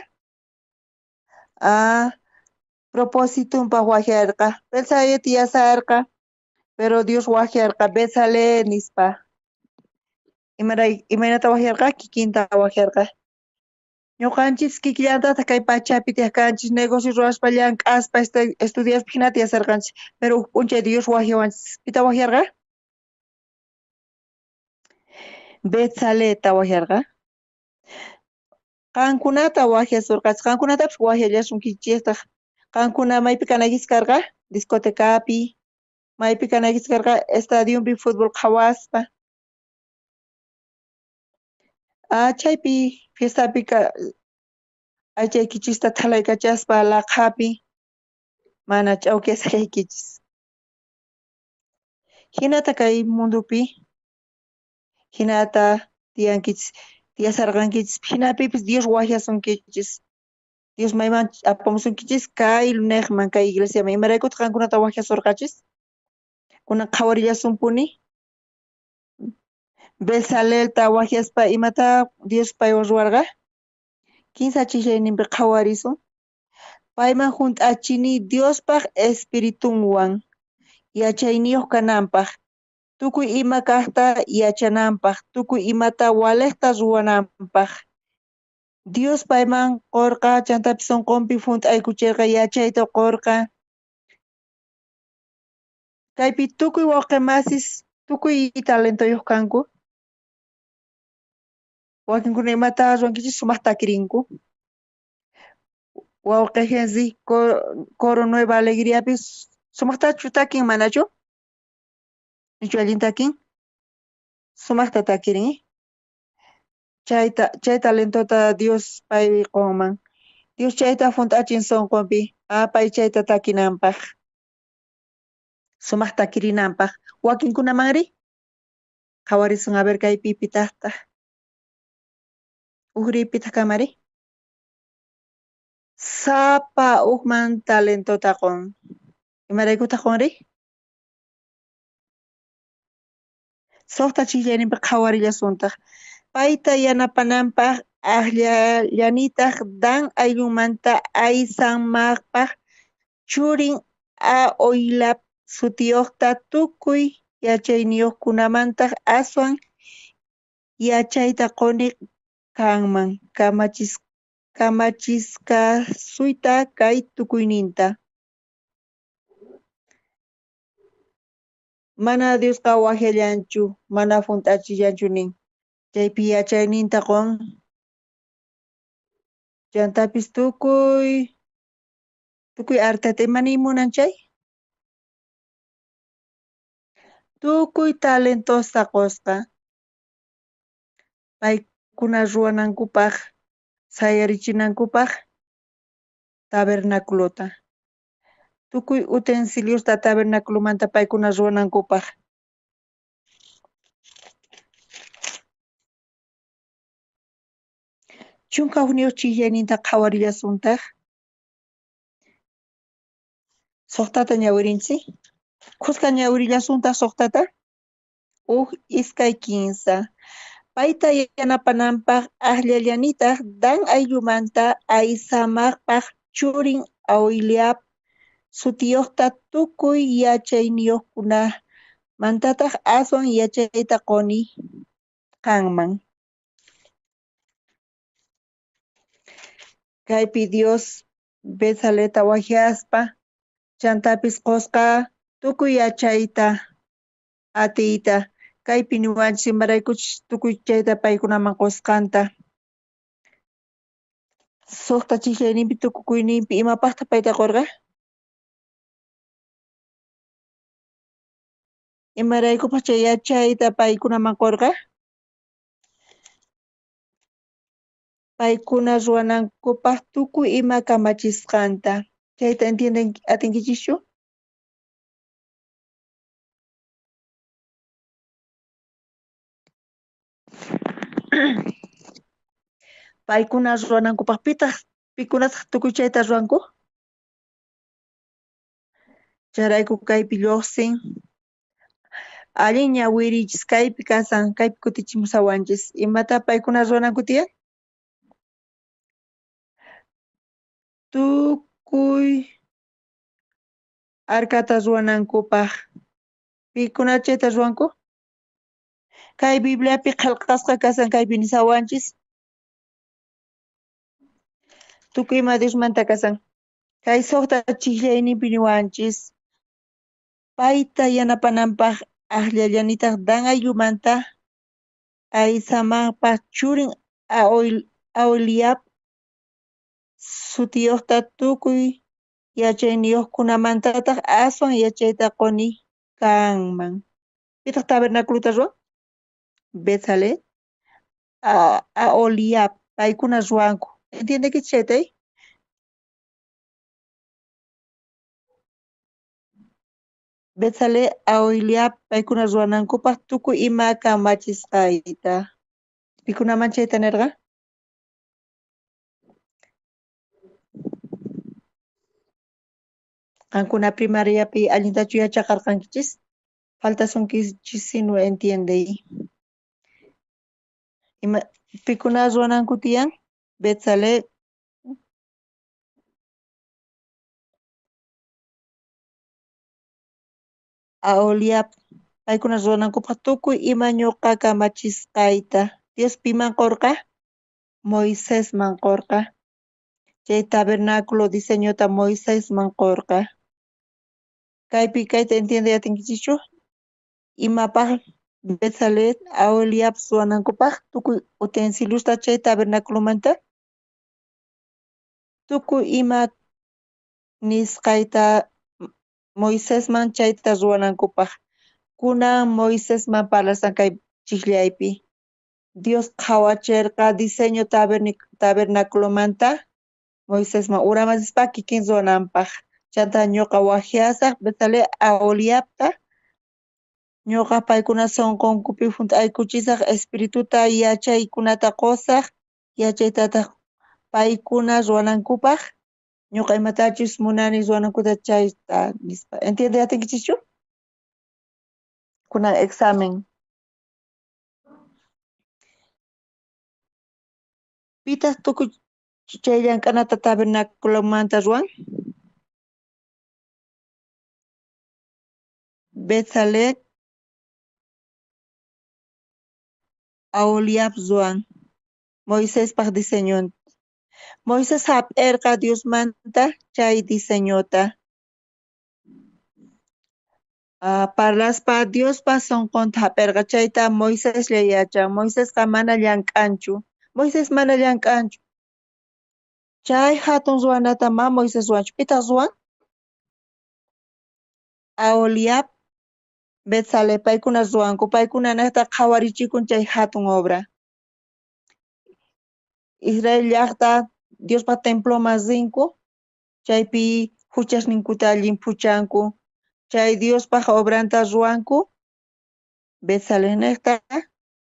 Ah, propositunpaj wajyarqa. Bezalel tiyasarqa, pero Dios wajyarqa Bezalel nispa. Imaynata wajyarqa? Kikinta wajyarqa. Ñuqanchis kikillantataq kay pachapi tiyaq kanchis, negocio ruwaspa, llank'aspa, estudiaspa hina tiyasarqanchis, pero huk p'unchay Dios wajyawanchis. Pita wajyarqa? Bezalelta wajyarqa. Qankunata wajyasurqachis, qankunatapis wajyallasunkichistaq. Qankuna maypi kanaykichis karqa? Discotecapi, maypi kanaykichis karqa? Estadionpi fútbol qhawaspa. Ah, chaypi fiestapi aychaykichista thalaykachaspa laqhapi mana ch'awkiyasqaykichis. Hinata kay mundopi, hinata tiyankichis, tiyasarqankichis, hinapipis Dios wajyasunkichis. Dios mayman apamusunkichis kay lunejman, kay iglesiaman. Imaraykutaq qankunata wajyasurqachis? Kunan qhawarillasunpuni. Bezalelta wajyaspa imata Dios paywan ruwarqa? Kinsa ch'isiyninpi qhawarisun. Payman junt'achini Diospaj Espiritunwan yachayniyoj kananpaj, tukuy ima kajta yachananpaj, tukuy imata walejta ruwananpaj. Dios payman qorqa, chantapis sonqonpi junt'aykucherqa, yachayta qorqa. Kaypi tukuy wawqe masis, tukuy talentoyoj kanku. Wakinkuna imata ruwankichis sumajta takirinku. Wawqe Henry Coro Nueva Alegriapi sumajtachu takin manachu? Nichu allin takin? Sumajta takirin. Chay talentota Dios pay qonman. Dios chayta junt'achin sonqonpi, pay chayta takinanpaj. Sumajta takirinanpaj. Wakinkunamanri? Qhawarisun a ver kaypi pitajtaj. Ujri pitaj kamari? Sapa ujman talentota qon. Imaraykutaj qonri? Suqta ch'isiyninpi qhawarillasuntaj. Payta yanapananpaj ajllallanitaj Dan ayllumanta Ahisamacpaj churin Aholiab sutiyojta, tukuy yachayniyojkunamantaj aswan yachayta qoni kanman kamachisqasuyta kay tukuyninta. Mana Diosqa wajyallanchu, mana junt'achillanchu nin. Chaypi yachayninta qon. Chantapis tukuy arteta ima niy munan chay? Tukuy talentosta qosqa. Paykuna ruwanankupaj, sayarichinankupaj tabernaculota. Tukuy utensiliosta tabernaculomanta paykuna ruwanankupaj. Chunka hukniyuq ch'isiyninta qhawarillasuntaj. Suqtata ñawirinchik. Khuska ñawirillasuntaj suqtata. Uj, iskay, kinsa. Payta yanapananpaj ajllallanitaj Dan ayllumanta Ahisamacpaj churin Aholiab sutiyojta, tukuy yachayniyojkunamantataj aswan yachayta qoni kanman. Kaypi Dios Bezalelta wajyaspa chantapis qosqa tukuy yachayta atiyta. Kaypi niwanchis imaraykuchus tukuy chayta paykunaman qosqanta. Suqta ch'isiyninpi tukukuyninpi imapajtaj payta qorqa? Imaraykupaj chay yachayta paykunaman qorqa? Paykuna ruwanankupaj tukuy ima kamachisqanta. Chayta entienden atinkichischu? Paykuna ruwanankupaj pitaj pikunataj tukuy chayta ruwanku? Chayrayku kaypi lluqsin. Allin ñawirichis kaypi kasan, kaypi kutichimusawanchis. Imata paykuna ruwananku tiyan? Tukuy arcata ruwanankupaj. Pikuna chayta ruwanku? Kay Bibliapi qhelqasqa kasan kaypi nisawanchis. Tukuy ima Diosmanta kasan. Kay suqta chijllayninpi niwanchis. Payta yanapananpaj ajllallanitaj Dan ayllumanta Aisamajpa churin Aholiab sutiyojta tukuy yachayniyojkunamantataj aswan yachayta qoni kanman. Pitaj tabernáculota ruwan? Bezalel, Aholiab, paykuna ruwanku. ¿Entiendekichis chayta? Bezalel, Aholiab, paykuna ruwanankupaj tukuy ima kamachisqayta. Pikunaman chayta nerqa? Qankuna primariapi allintachu yachaqarqankichis? Faltasunkichis no entiendey. Ima pikuna ruwananku tiyan? Bezalel, Aholiab, paykuna ruwanankupaj tukuy ima ñuqa kamachisqayta. Dios piman qorqa? Moisesman qorqa. Chay tabernáculo diseñota Moisesman qorqa. Kaypi kayta entiende atinkichischu? Imapaj Bezalel, Aholiab ruwanankupaj tukuy utensiliosta chay tabernáculomanta? Tukuy ima nisqayta Moisesman chayta ruwanankupaj. Kunan Moisesman parlasan kay chijllaypi. Dios qhawacherqa diseño tabernáculomanta Moisesman uraman rispa kikin ruwananpaj. Chanta ñuqa wajyasaj Bezalel Aholiabta ñuqa paykuna sunqunkupi junt'aykuchisaj espirituta yachaykunata qusaj yachaytataj paykuna ruwanankupaj ñuqa imatachus munani ruwanankuta chayta nispa. ¿Entiende atinkichischu? Kunan examen. Pitaj tukuy chay llank'anata tabernáculomanta ruwan? Bezalel, Aholiab ruwan. Moisespaj diseñon. Moisés hap'erqa Diosmanta chay diseñota. Parlaspa Diospa sunqunta hap'erqa chayta Moiseslla yachan. Moisesqa mana llank'anchu. Moisés mana llank'anchu. Chay hatun ruwanata ma Moisés ruwanchu. Pitaq ruwan? Aholiab, Bezalel, paykuna ruwanku. Paykuna naqta qhawarichikun chay hatun obra. Israel llaqta Diospa temploman rinku, chaypi huchasninkuta llimphuchanku. Chay Diospaj obranta ruwanku, Bezalel niqta,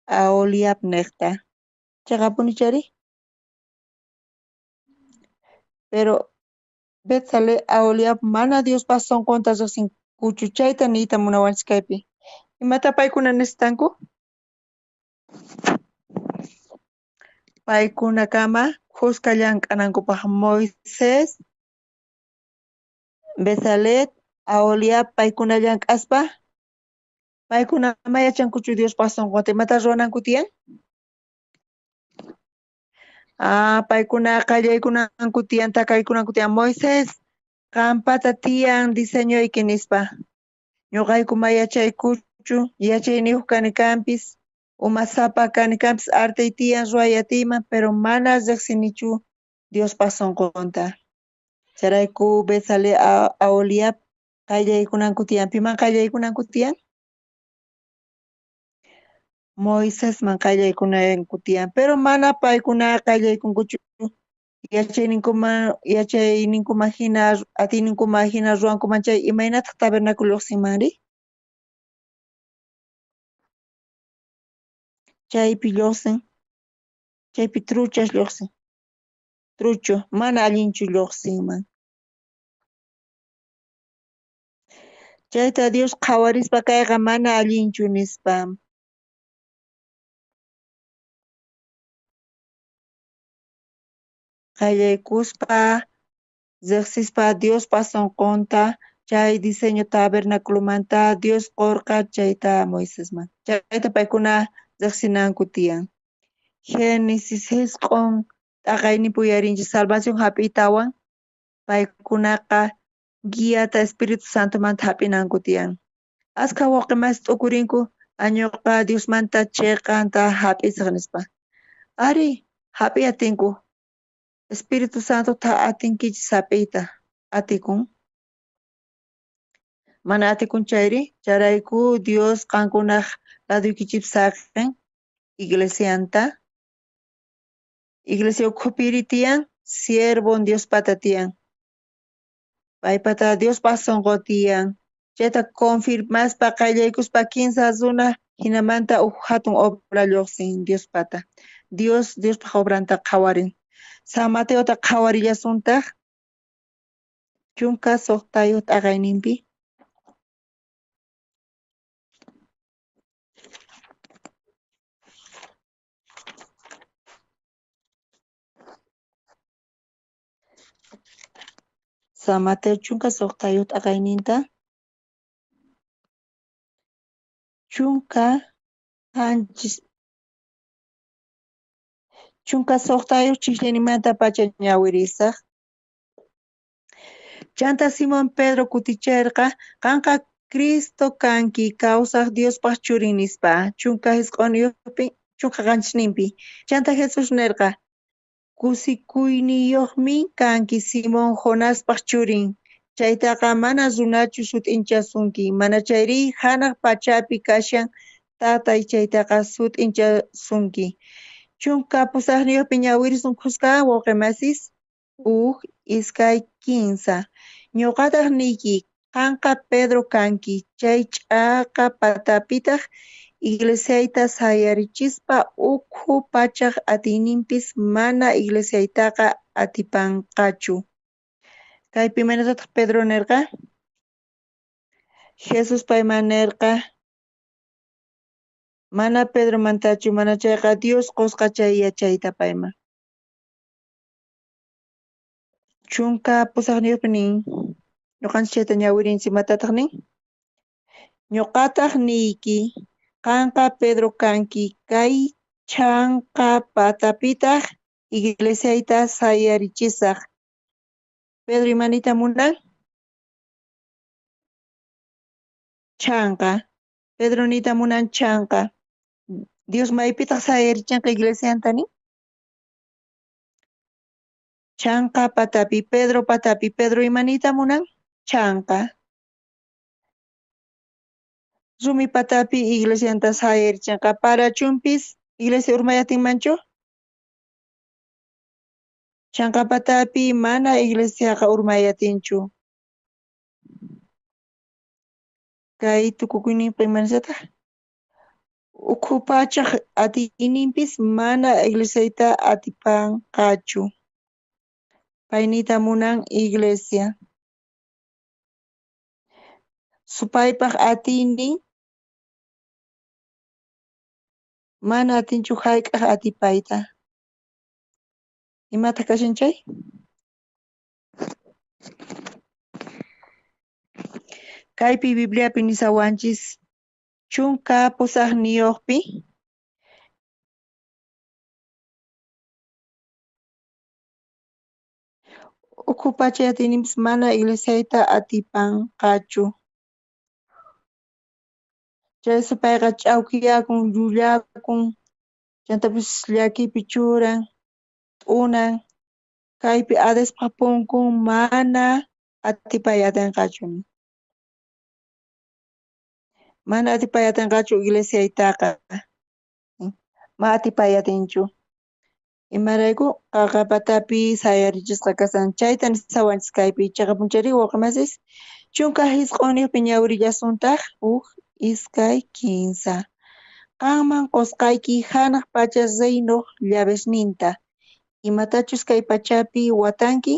Aholiab niqta. Chaqapuni chari? Pero Bezalel, Aholiab mana Diospaj sunqunta riqsinkuchu chayta niyta munawanchis kaypi. Imata paykuna necesitanku? Paykunakama khuska llank'anankupaj Moisés, Bezalel, Aholiab paykuna llank'aspa paykuna ma yachankuchu Diospaj sunqunta imata ruwananku tiyan? Paykuna qallaykunanku tiyan takaykunanku tiyan Moisés qampata tiyan diseñoyki nispa. Ñuqayku ma yachaykuchu yachayniyuq kani kanpis umasapa kani kanpis artey tiyan ruway atiyman pero mana riqsinichu Diospaj sunqunta. Chayrayku Bezalel, Aholiab qallaykunanku tiyan. Piman qallaykunanku tiyan? Moisesman qayllaykunanku tiyan, pero mana paykuna qayllaykunkuchu yachayninkuman hina, atiyninkuman hina ruwankuman chay, imaynataq tabernáculo lluqsinmanri? Chaypi lluqsin, chaypi truchas lluqsin, trucho, mana allinchu lluqsinman. Chayta Dios qhawarispa kayqa mana allinchu nispa. Qayllaykuspa, riqsispa Diospa sunqunta, chay diseño tabernaculomanta Dios qorqa chayta Moisesman. Chayta paykuna riqsinanku tiyan. Génesis 9 t'aqayninpi uyarinchis salvación hap'iytawan paykunaqa guiata Espíritu Santomanta hap'inanku tiyan. Askha wawqimas t'ukurinku añuqa Diosmanta chiqanta hap'isaq nispa. Ari, hap'iy atinku. Espíritu Santota atinkichis hap'iyta. Atikun. Mana atikun chayri, chayrayku Dios qankunaj laduykichis saqen iglesianta. Iglesia ukhupiri tiyan, siervon Diospata tiyan. Paypata Diospaj sonqo tiyan. Chayta confirmaspa qayllaykuspa kinsa runa hinamanta uj hatun obra lluqsin Diospata. Dios Diospaj obranta qhawarin. San Mateota qhawarillasuntaq 16 t'aqayninpi. San Mateo 16 t'aqayninta. 17 16 chijlinimanta pacha ñawirisaq. Chanta Simón Pedro kuticherqa, qanqa Cristo kanki, kawsaj Diospaj churin nispa, 19 17ninpi. Chanta Jesús nerqa, kusikuyniyojmin kanki Simón Jonaspaj churin, chaytaqa mana runachu sut'inchasunki, mana chayri janaj pachapi kashan tatay chaytaqa sut'inchasunki. 18niyojpi ñawirisun khuska wawqimasis, 1, 2, 3. Ñuqataq niyki, qanqa Pedro kanki, chay ch'aqa patapitaq iglesiayta sayarichispa ukhu pachaj atiyninpis mana iglesiaytaqa atipanqachu. Kaypi imaynatataq Pedro nerqa? Jesús payman nerqa, mana Pedromantachu, mana chayqa Dios qosqa chay yachayta payman. 18niyojpi nin, ñuqanchis chayta ñawirinchis, imatataq nin? Ñuqataq niyki, qanqa Pedro kanki, kay chhanka patapitaq iglesiayta sayarichisaj. Pedro imanita munan? Chhanka. Pedro niyta munan chhanka. Dios maypitaq sayarichinqa iglesianta nin? Chhanka patapi, Pedro patapi. Pedro imaniyta munan? Chhanka. Rumi patapi iglesianta sayarichinqa. Parachumpis iglesia urmayatinmanchu? Chhanka patapi mana iglesiaqa urmayatinchu. Kay tukukuyninpi imanasataq? Ukhu pachaj atiyninpis mana iglesiayta atipanqachu. Payniyta munan iglesia. Supaypaj atiynin mana atinchu hayk'aj atipayta. Imataq kashan chay? Kaypi Bibliapi nisawanchis 18niyojpi ukhu pacha atiyninpis mana iglesiayta atipanqachu. Chay supayqa ch'awkiyakun, llullakun, chantapis llakipi churan, t'unan. Kaypi Hadespaj punkun mana atipay atinqachu. Mana atipay atinqachu iglesiaytaqa. Ma atipay atinchu. Imarayku qaqa patapi sayarichisqa kasan chayta nisawanchis kaypi chiqapunchari wawqimasis 19niqpi ñawirillasuntaq huk iskay kinsa. Qanman qusqayki hanaq pacha reinoq llavesninta. Imatachus kay pachapi watanki,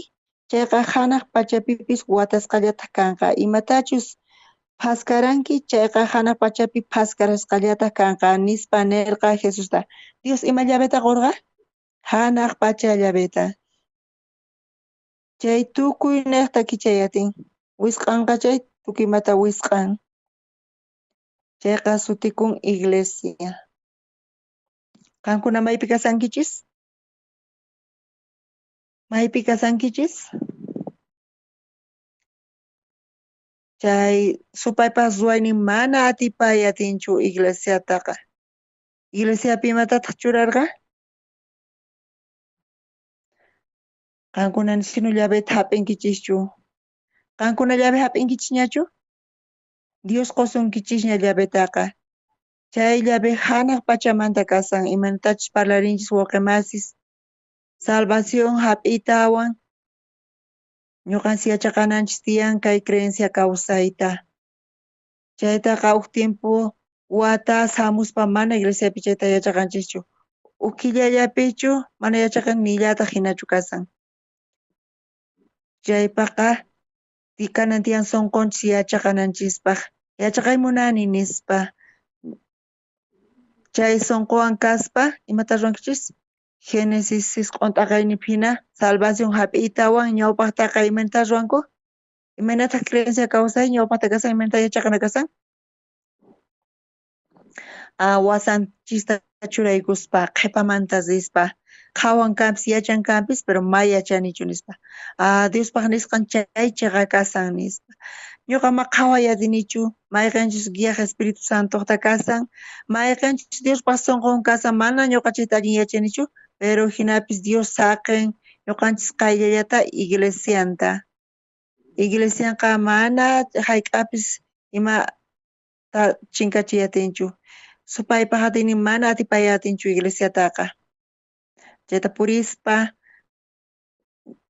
chayqa hanaq pachapipis watasqallataq kanqa. Imatachus phaskaranki, chayqa hanaq pachapi phaskarasqallataq kanqa, nispa nirqa Jesusta. Dios ima llaveta qurqa? Hanaq pacha llaveta. Chay tukuy niqta kichayatin. Wisq'anqa chay tukuy imata wisq'an. Chayqa sutikun iglesia. Qankuna maypi kasankichis? Maypi kasankichis? Chay supaypaq ruwaynin mana atipay atinchu iglesiataqa. Iglesiapi imatataq churarqa? Qankuna sinu llaveta hap'inkichischu. Qankuna llave hap'inkichisñachu? Dios qusunkichisña llavetaqa. Chay llave hanaq pachamanta kasan, imanatachus parlarinchis wawqimasis. Salvación hap'itawan ñuqanchis yachaqananchis tiyan kay creencia kawsayta. Chaytaqa huk tiempo watas hamuspa mana iglesiapi chayta yachaqanchischu. Huk killallapichu mana yachaqan nillataq hinachu kasan. Chaypaqqa kanan tiyan sunqunchis yachaqananchispaq. Yachaqay munani nispa. Chay sunquwan kaspa imata ruwankichis? Génesis 6 t'aqaynipi hina salvación hap'iytawan ñawpaqtaqa imaynata ruwanku? Imaynataq creencia kawsay ñawpaqta kasan imaynata yachaqana kasan? Wasanchista churaykuspa qhipamanta rispa qhawan kanpis yachan kanpis pero ma yachanichu nispa. Diospaq nisqan chay chiqa kasan nispa. Ñuqa ma qhaway atinichu mayqinchus guiaq Espíritu Santoqta kasan, mayqinchus Diospaq sunqun kasan, mana ñuqa chayta allin yachanichu, pero hinapis Dios saqin ñuqanchis qayllallata iglesianta. Iglesianqa mana hayk'apis ima chinkachiy atinchu. Supaypaq atiynin mana atipay atinchu iglesiataqa. Chayta purispa,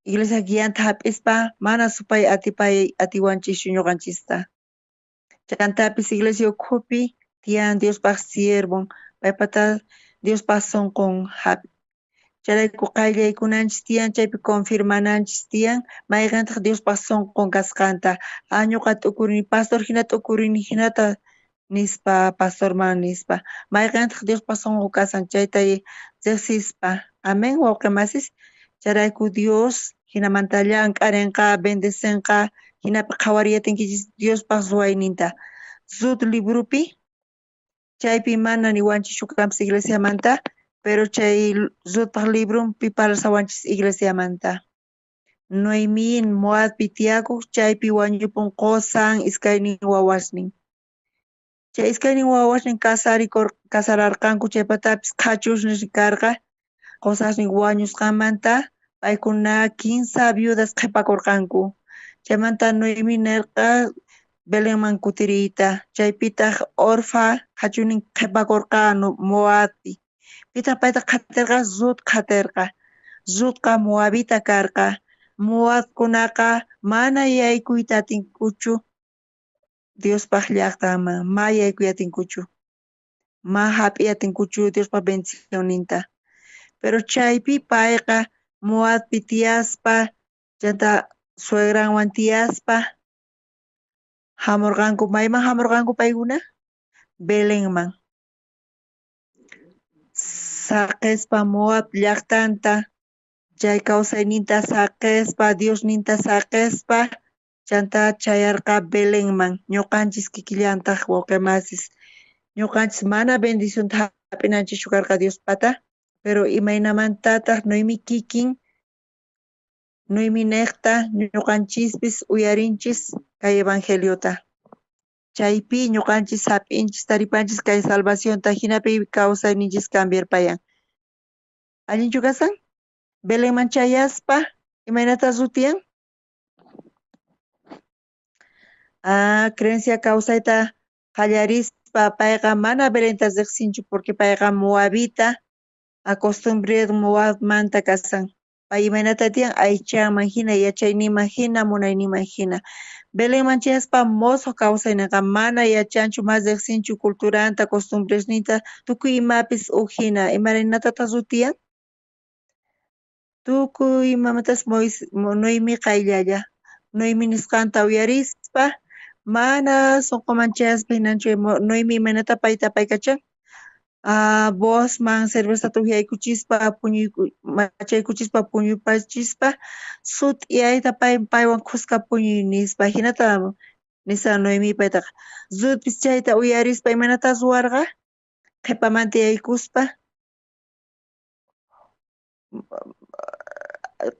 iglesia guianta hap'ispa, mana supay atipay atiwanchischu ñuqanchista. Chantapis iglesia ukhupi tiyan Diospaq siervon, paypata Diospaq sunqun hap'i. Chayrayku qayllaykunanchis tiyan, chaypi confirmananchis tiyan, mayqintaq Diospaq sunqun kasqanta. Ñuqa t'ukurini, pastor hina t'ukurini hinata nispa, pastorman nispa. Mayqintaq Diospaq sunqun kasan, chayta riqsispa. Amén, wawqimasis. Chayrayku Dios hinamanta llank'arinqa, bendecenqa, hinapi qhawariyatinkichis Diospaq ruwayninta. Rut libropi, chaypi mana niwanchischu kanpis iglesiamanta, pero chay Rutpaq librompi parlasawanchis iglesiamanta. Noemí Moabpi tiyakuq, chaypi wañupun qusan iskaynin wawasnin. Chay iskaynin wawasnin casararqanku, chaypatapis qhachusnin karqa, qusasnin wañusqanmanta paykuna 15 viudas qhipakurqanku. Chaymanta Noemí nirqa Belenman kutiriyta, chaypitaq Orfa qhachunin qhipakurqa Moabpi. Pitaq payta qhatirqa? Rut qhatirqa. Rutqa Moabita karqa. Moabkunaqa mana yaykuyta atinkuchu Diospaq llaqtanman, ma yaykuy atinkuchu, ma hap'iy atinkuchu Diospaq bendicionninta. Pero chaypi payqa Moabpi tiyaspa, chanta suegranwan tiyaspa, hamurqanku. Mayman hamurqanku paykuna? Belenman. Saqespa Moab llaqtanta, chay kawsayninta saqespa, Diosninta saqespa, chanta chayarqa Belenman. Ñuqanchis kikillantaq wawqimasis. Ñuqanchis mana bendicionta hap'inanchischu karqa Diospata, pero imaynamantataq Noemí kikin, Noemí niqta ñuqanchispis uyarinchis kay evangeliota. Chaypi ñuqanchis hap'inchis, taripanchis kay salvacionta, hinapi kawsayninchis cambiarpayan. Allinchu kasan? Belenman chayaspa, imaynata rutiyan? Creencia kawsayta qallarispa, Chayaspa payqa mana Belenta rejsinchu porque payqa moabita, acostumbrado Moabmanta kasan. Pay imaynata tiyan aychanman hina, yachayninman hina, munayninman hina. Belenman chayaspa mosoj kawsayninqa mana yachanchu, mana rejsinchu culturanta, costumbresninta, tukuy imapis uj hina. Imaynatataq rutiyan? Tukuy imamantas Noemi qayllalla. Noemi nisqanta uyarispa, mana sonqoman chayaspa hinanchu Noemi imaynata payta apaykachan? Boozman cervezata ujyaykuchispa, machaykuchispa, puñupachispa, sut'iyayta paywan khuska puñuy nispa. Hinata nisa Noemi paytaqa. Rutpis chayta uyarispa imaynata ruwarqa? Qhipamanta yaykuspa,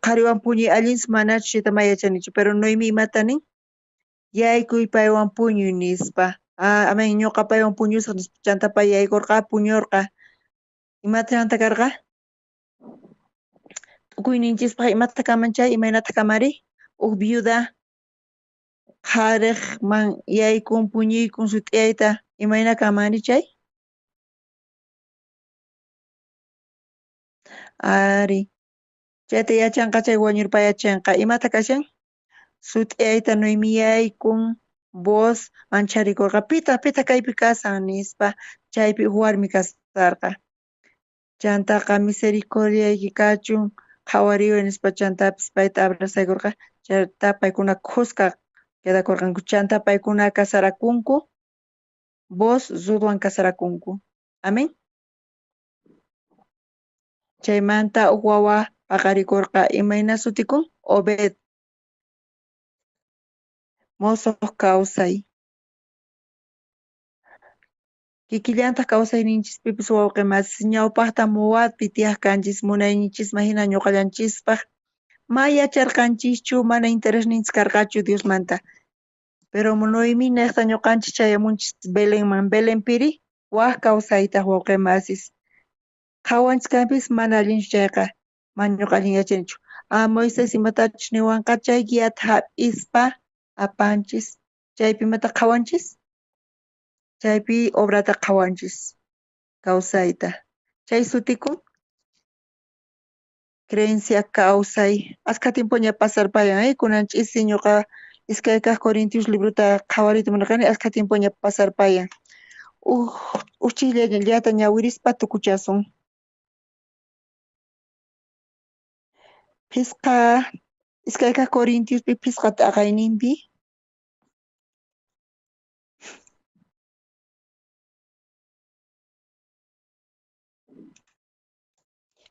qhariwan puñuy allinchu manachu chayta ma yachanichu, pero Noemi imata nin? Yaykuy paywan puñuy nispa. Amén, ñuqa paywan puñusaq nispa. Chanta pay yaykurqa, puñurqa. Imata chanta karqa? Tukuyninchispaq imata kaman chay, imaynata kamari? Uj viuda qhariqman yaykun, puñuykun sut'iyayta, imayna kamari chay? Ari, chayta yachanqa chay wañurpayachinqa. Imata kashan? Sut'iyayta Noemi yaykun, Booz mancharikurqa, pitaq kaypi kasan nispa, chaypi uj warmi kasarqa. Chantaqa misericordiayki kachun, qhawariway nispa, chantapis payta abrazaykurqa, chanta paykuna khuska quedakurqanku, chanta paykuna casarakunku, Booz Rutwan casarakunku. Amén. Chaymanta uj wawa paqarikurqa, imayna sutikun? Obed. Mosoj kawsay. Kikillantaq kawsayninchispipis wawqi masis, ñawpaqta Moabpi tiyaq kanchis, munayninchisman hina ñuqallanchispaq, ma yacharqanchischu, mana interesninchis karqachu Diosmanta. Pero Noemi neqta ñuqanchis chayamunchis Belenman, Belenpiri waj kawsaytaq wawqi masis. Qhawanchis kanpis mana allinchu chayqa, mana ñuqa allin yachanichu. Moisés imatachus niwanqa chay guiata hap'ispa apanchis, chaypi imata qhawanchis? Chaypi obrata qhawanchis, kawsayta. Chay sutikun creencia kawsay. Askha tiempoña pasarpayan, kunan ch'isi ñuqa iskay kaq Corintios librota qhawariyta munarqani, askha tiempoña pasarpayan. Uj uchillallata ñawirispa tukuchasun. Phisqa iskay kaq Corintiospi phisqa t'aqayninpi.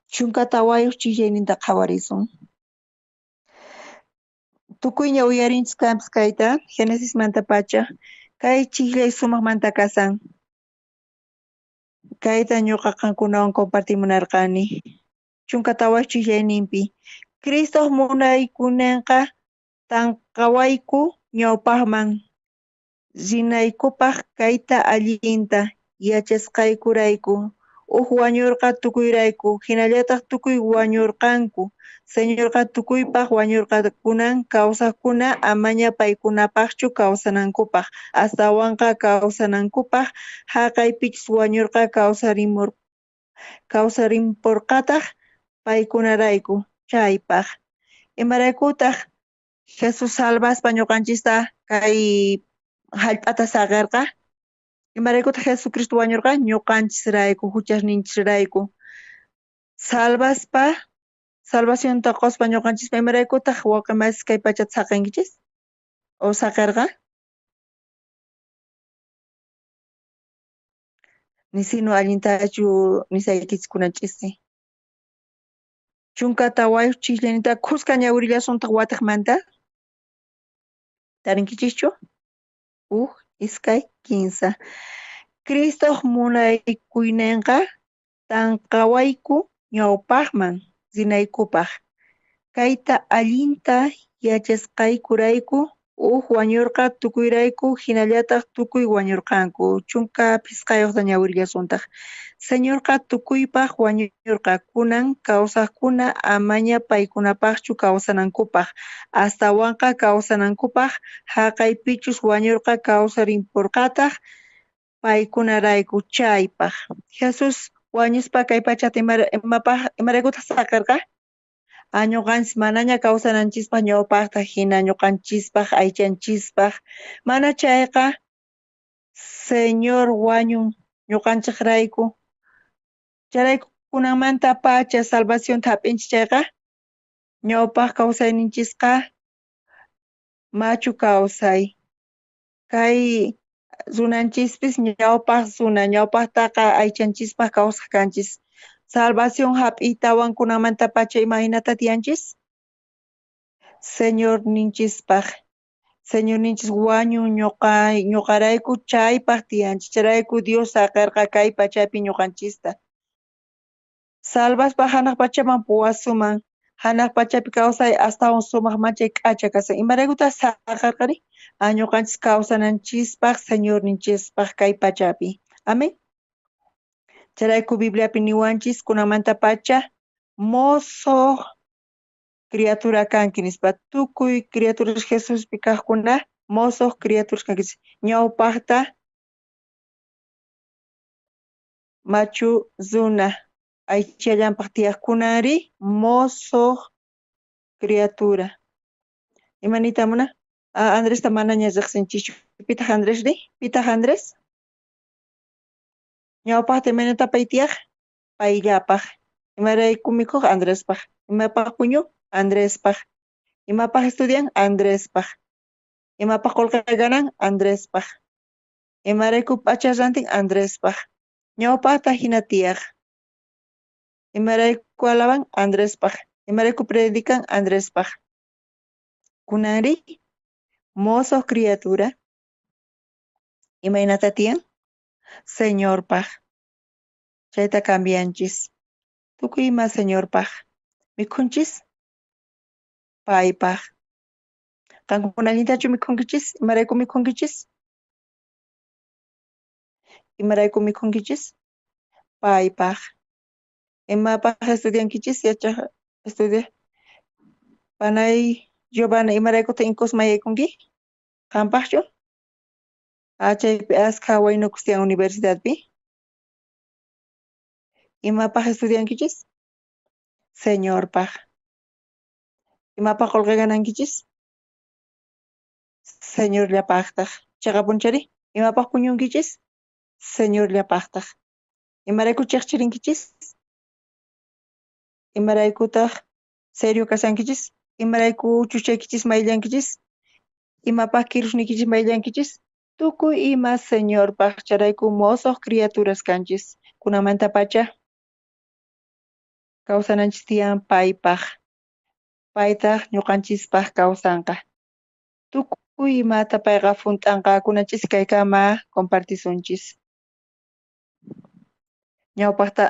Chunka tawayuq chillayninta qhawarisun. Tukuyña uyarinchis kanpis kayta, Genesismanta pacha. Kay chijllay sumaqmanta kasan. Kayta ñuqa qankunawan compartimunarqani. Chunka tawayuq chijllayninpi. Cristoq munaykunenqa tanqawayku ñawpaqman rinaykupaq kayta allinta yachasqaykurayku. Uj wañurqa tukuyrayku, hinallataq tukuy wañurqanku. Señorqa tukuypaq wañurqa kunan kawsaqkuna amaña paykunapaqchu kawsanankupaq, astawanqa kawsanankupaq haqaypichus wañurqa kawsarimurqataq paykunarayku chaypaq. Imaraykutaq Jesús salvaspa ñuqanchista kay hallp'ata saqirqa? Imaraykutaq Jesucristo wañurqa? Ñuqanchisrayku, huchasninchisrayku. Salvaspa, salvacionta qospa ñuqanchispa, imaraykutaq wawqi masis kay pachata saqinkichis? O saqirqa? Nisinu allintachu nisaykichis kunan ch'isi. Chunka tawayuq chijllanita khuska ñawirillasuntaq watiqmanta. Tarinkichischu? Uj, iskay, kinsa. Cristoq munaykuyninqa tanqawayku ñawpaqman rinaykupaq. Kayta allinta yachasqaykurayku, uj wañurqa tukuyrayku, hinallataq tukuy wañurqanku. Chunka phisqayuqta ñawirillasuntaq. Señorqa tukuypaq wañurqa, kunan kawsaqkuna amaña paykunapaqchu kawsanankupaq, astawanqa kawsanankupaq haqaypichus wañurqa kawsarimpurqataq Paykunarayku chaypaj. Jesús wañuspa kay pachata imaraykutaq saqerqa? Ñuqanchis manaña kawsananchispaq ñawpaqta hina ñuqanchispaq aychanchispaq. Mana chayqa Señor wañun ñuqanchiqrayku. Chayrayku kunanmanta pacha salvacionta hap'inchis chayqa ñawpaq kawsayninchisqa machu kawsay. Kay runanchispis ñawpaq runa, ñawpaqtaqa aychanchispaq kawsaq kanchis. Salvación hap'iytawan kunanmanta pacha imaynata tiyanchis? Señorninchispaq. Señorninchis wañun ñuqarayku chaypaq tiyanchis. Chayrayku Dios saqerqa kay pachapi ñuqanchista. Salvaspa hanaq pachaman puwasuman. Hanaq pachapi kawsay astawan sumaq manchay k'acha kasan. Imaraykutaq saqerqari? Ñuqanchis kawsananchispaq, Señorninchispaq kay pachapi. Amén. Chayrayku Bibliapi niwanchis kunanmanta pacha mozo criatura kanki nispa. Tukuy criaturas Jesuspi kaqkuna mozo criaturas kankichis. Ñawpaqta machu runa aychallanpaq tiyaqkunari mozo criatura. Imanita muna? Andresta manaña riqsinchischu. Pitaq Andrés ri? Pitaq Andrés? Ñawpaqta imaynata pay tiyaq? Payllapaq. Imarayku mikhuq? Andrespaq. Imapaq puñu? Andrespaq. Imapaq estudian? Andrespaq. Imapaq qullqi ganan? Andrespaq. Imarayku p'acha rantin? Andrespaq. Ñawpaqta hina tiyaq. Imarayku alaban? Andrespaq. Imarayku predican? Andrespaq. Kunanri mozo criatura imaynata tiyan? Señorpaq. Chayta cambianchis. Tukuy ima Señorpaq. Mikhunchis? Paypaq. Qankuna allintachu mikhunkichis? Imarayku mikhunkichis? Imarayku mikhunkichis? Paypaq. Imapaq estudiankichis? Yachaq estudia. Panay Giovanna, imaraykutaq inkusman yaykunki? Qampaqchu? Chaypi askha waynukus tiyan universidadpi. Imapaq estudiankichis? Señorpaq. Imapaq qullqi ganankichis? Señorllapaqtaq. Chiqapunchari? Imapaq puñunkichis? Señorllapaqtaq. Imarayku chiqchirinkichis? Imaraykutaq serio kashankichis? Imarayku chuchaykichis mayllankichis? Imapaq kirusniykichis mayllankichis? Tukuy ima Señorpaq. Chayrayku mosoq criaturas kanchis. Kunanmanta pacha kawsananchis tiyan paypaq. Paytaq ñuqanchispaq kawsanqa. Tukuy imata payqa hunt'anqa kunanchis kaykama compartisunchis. Ñawpaqta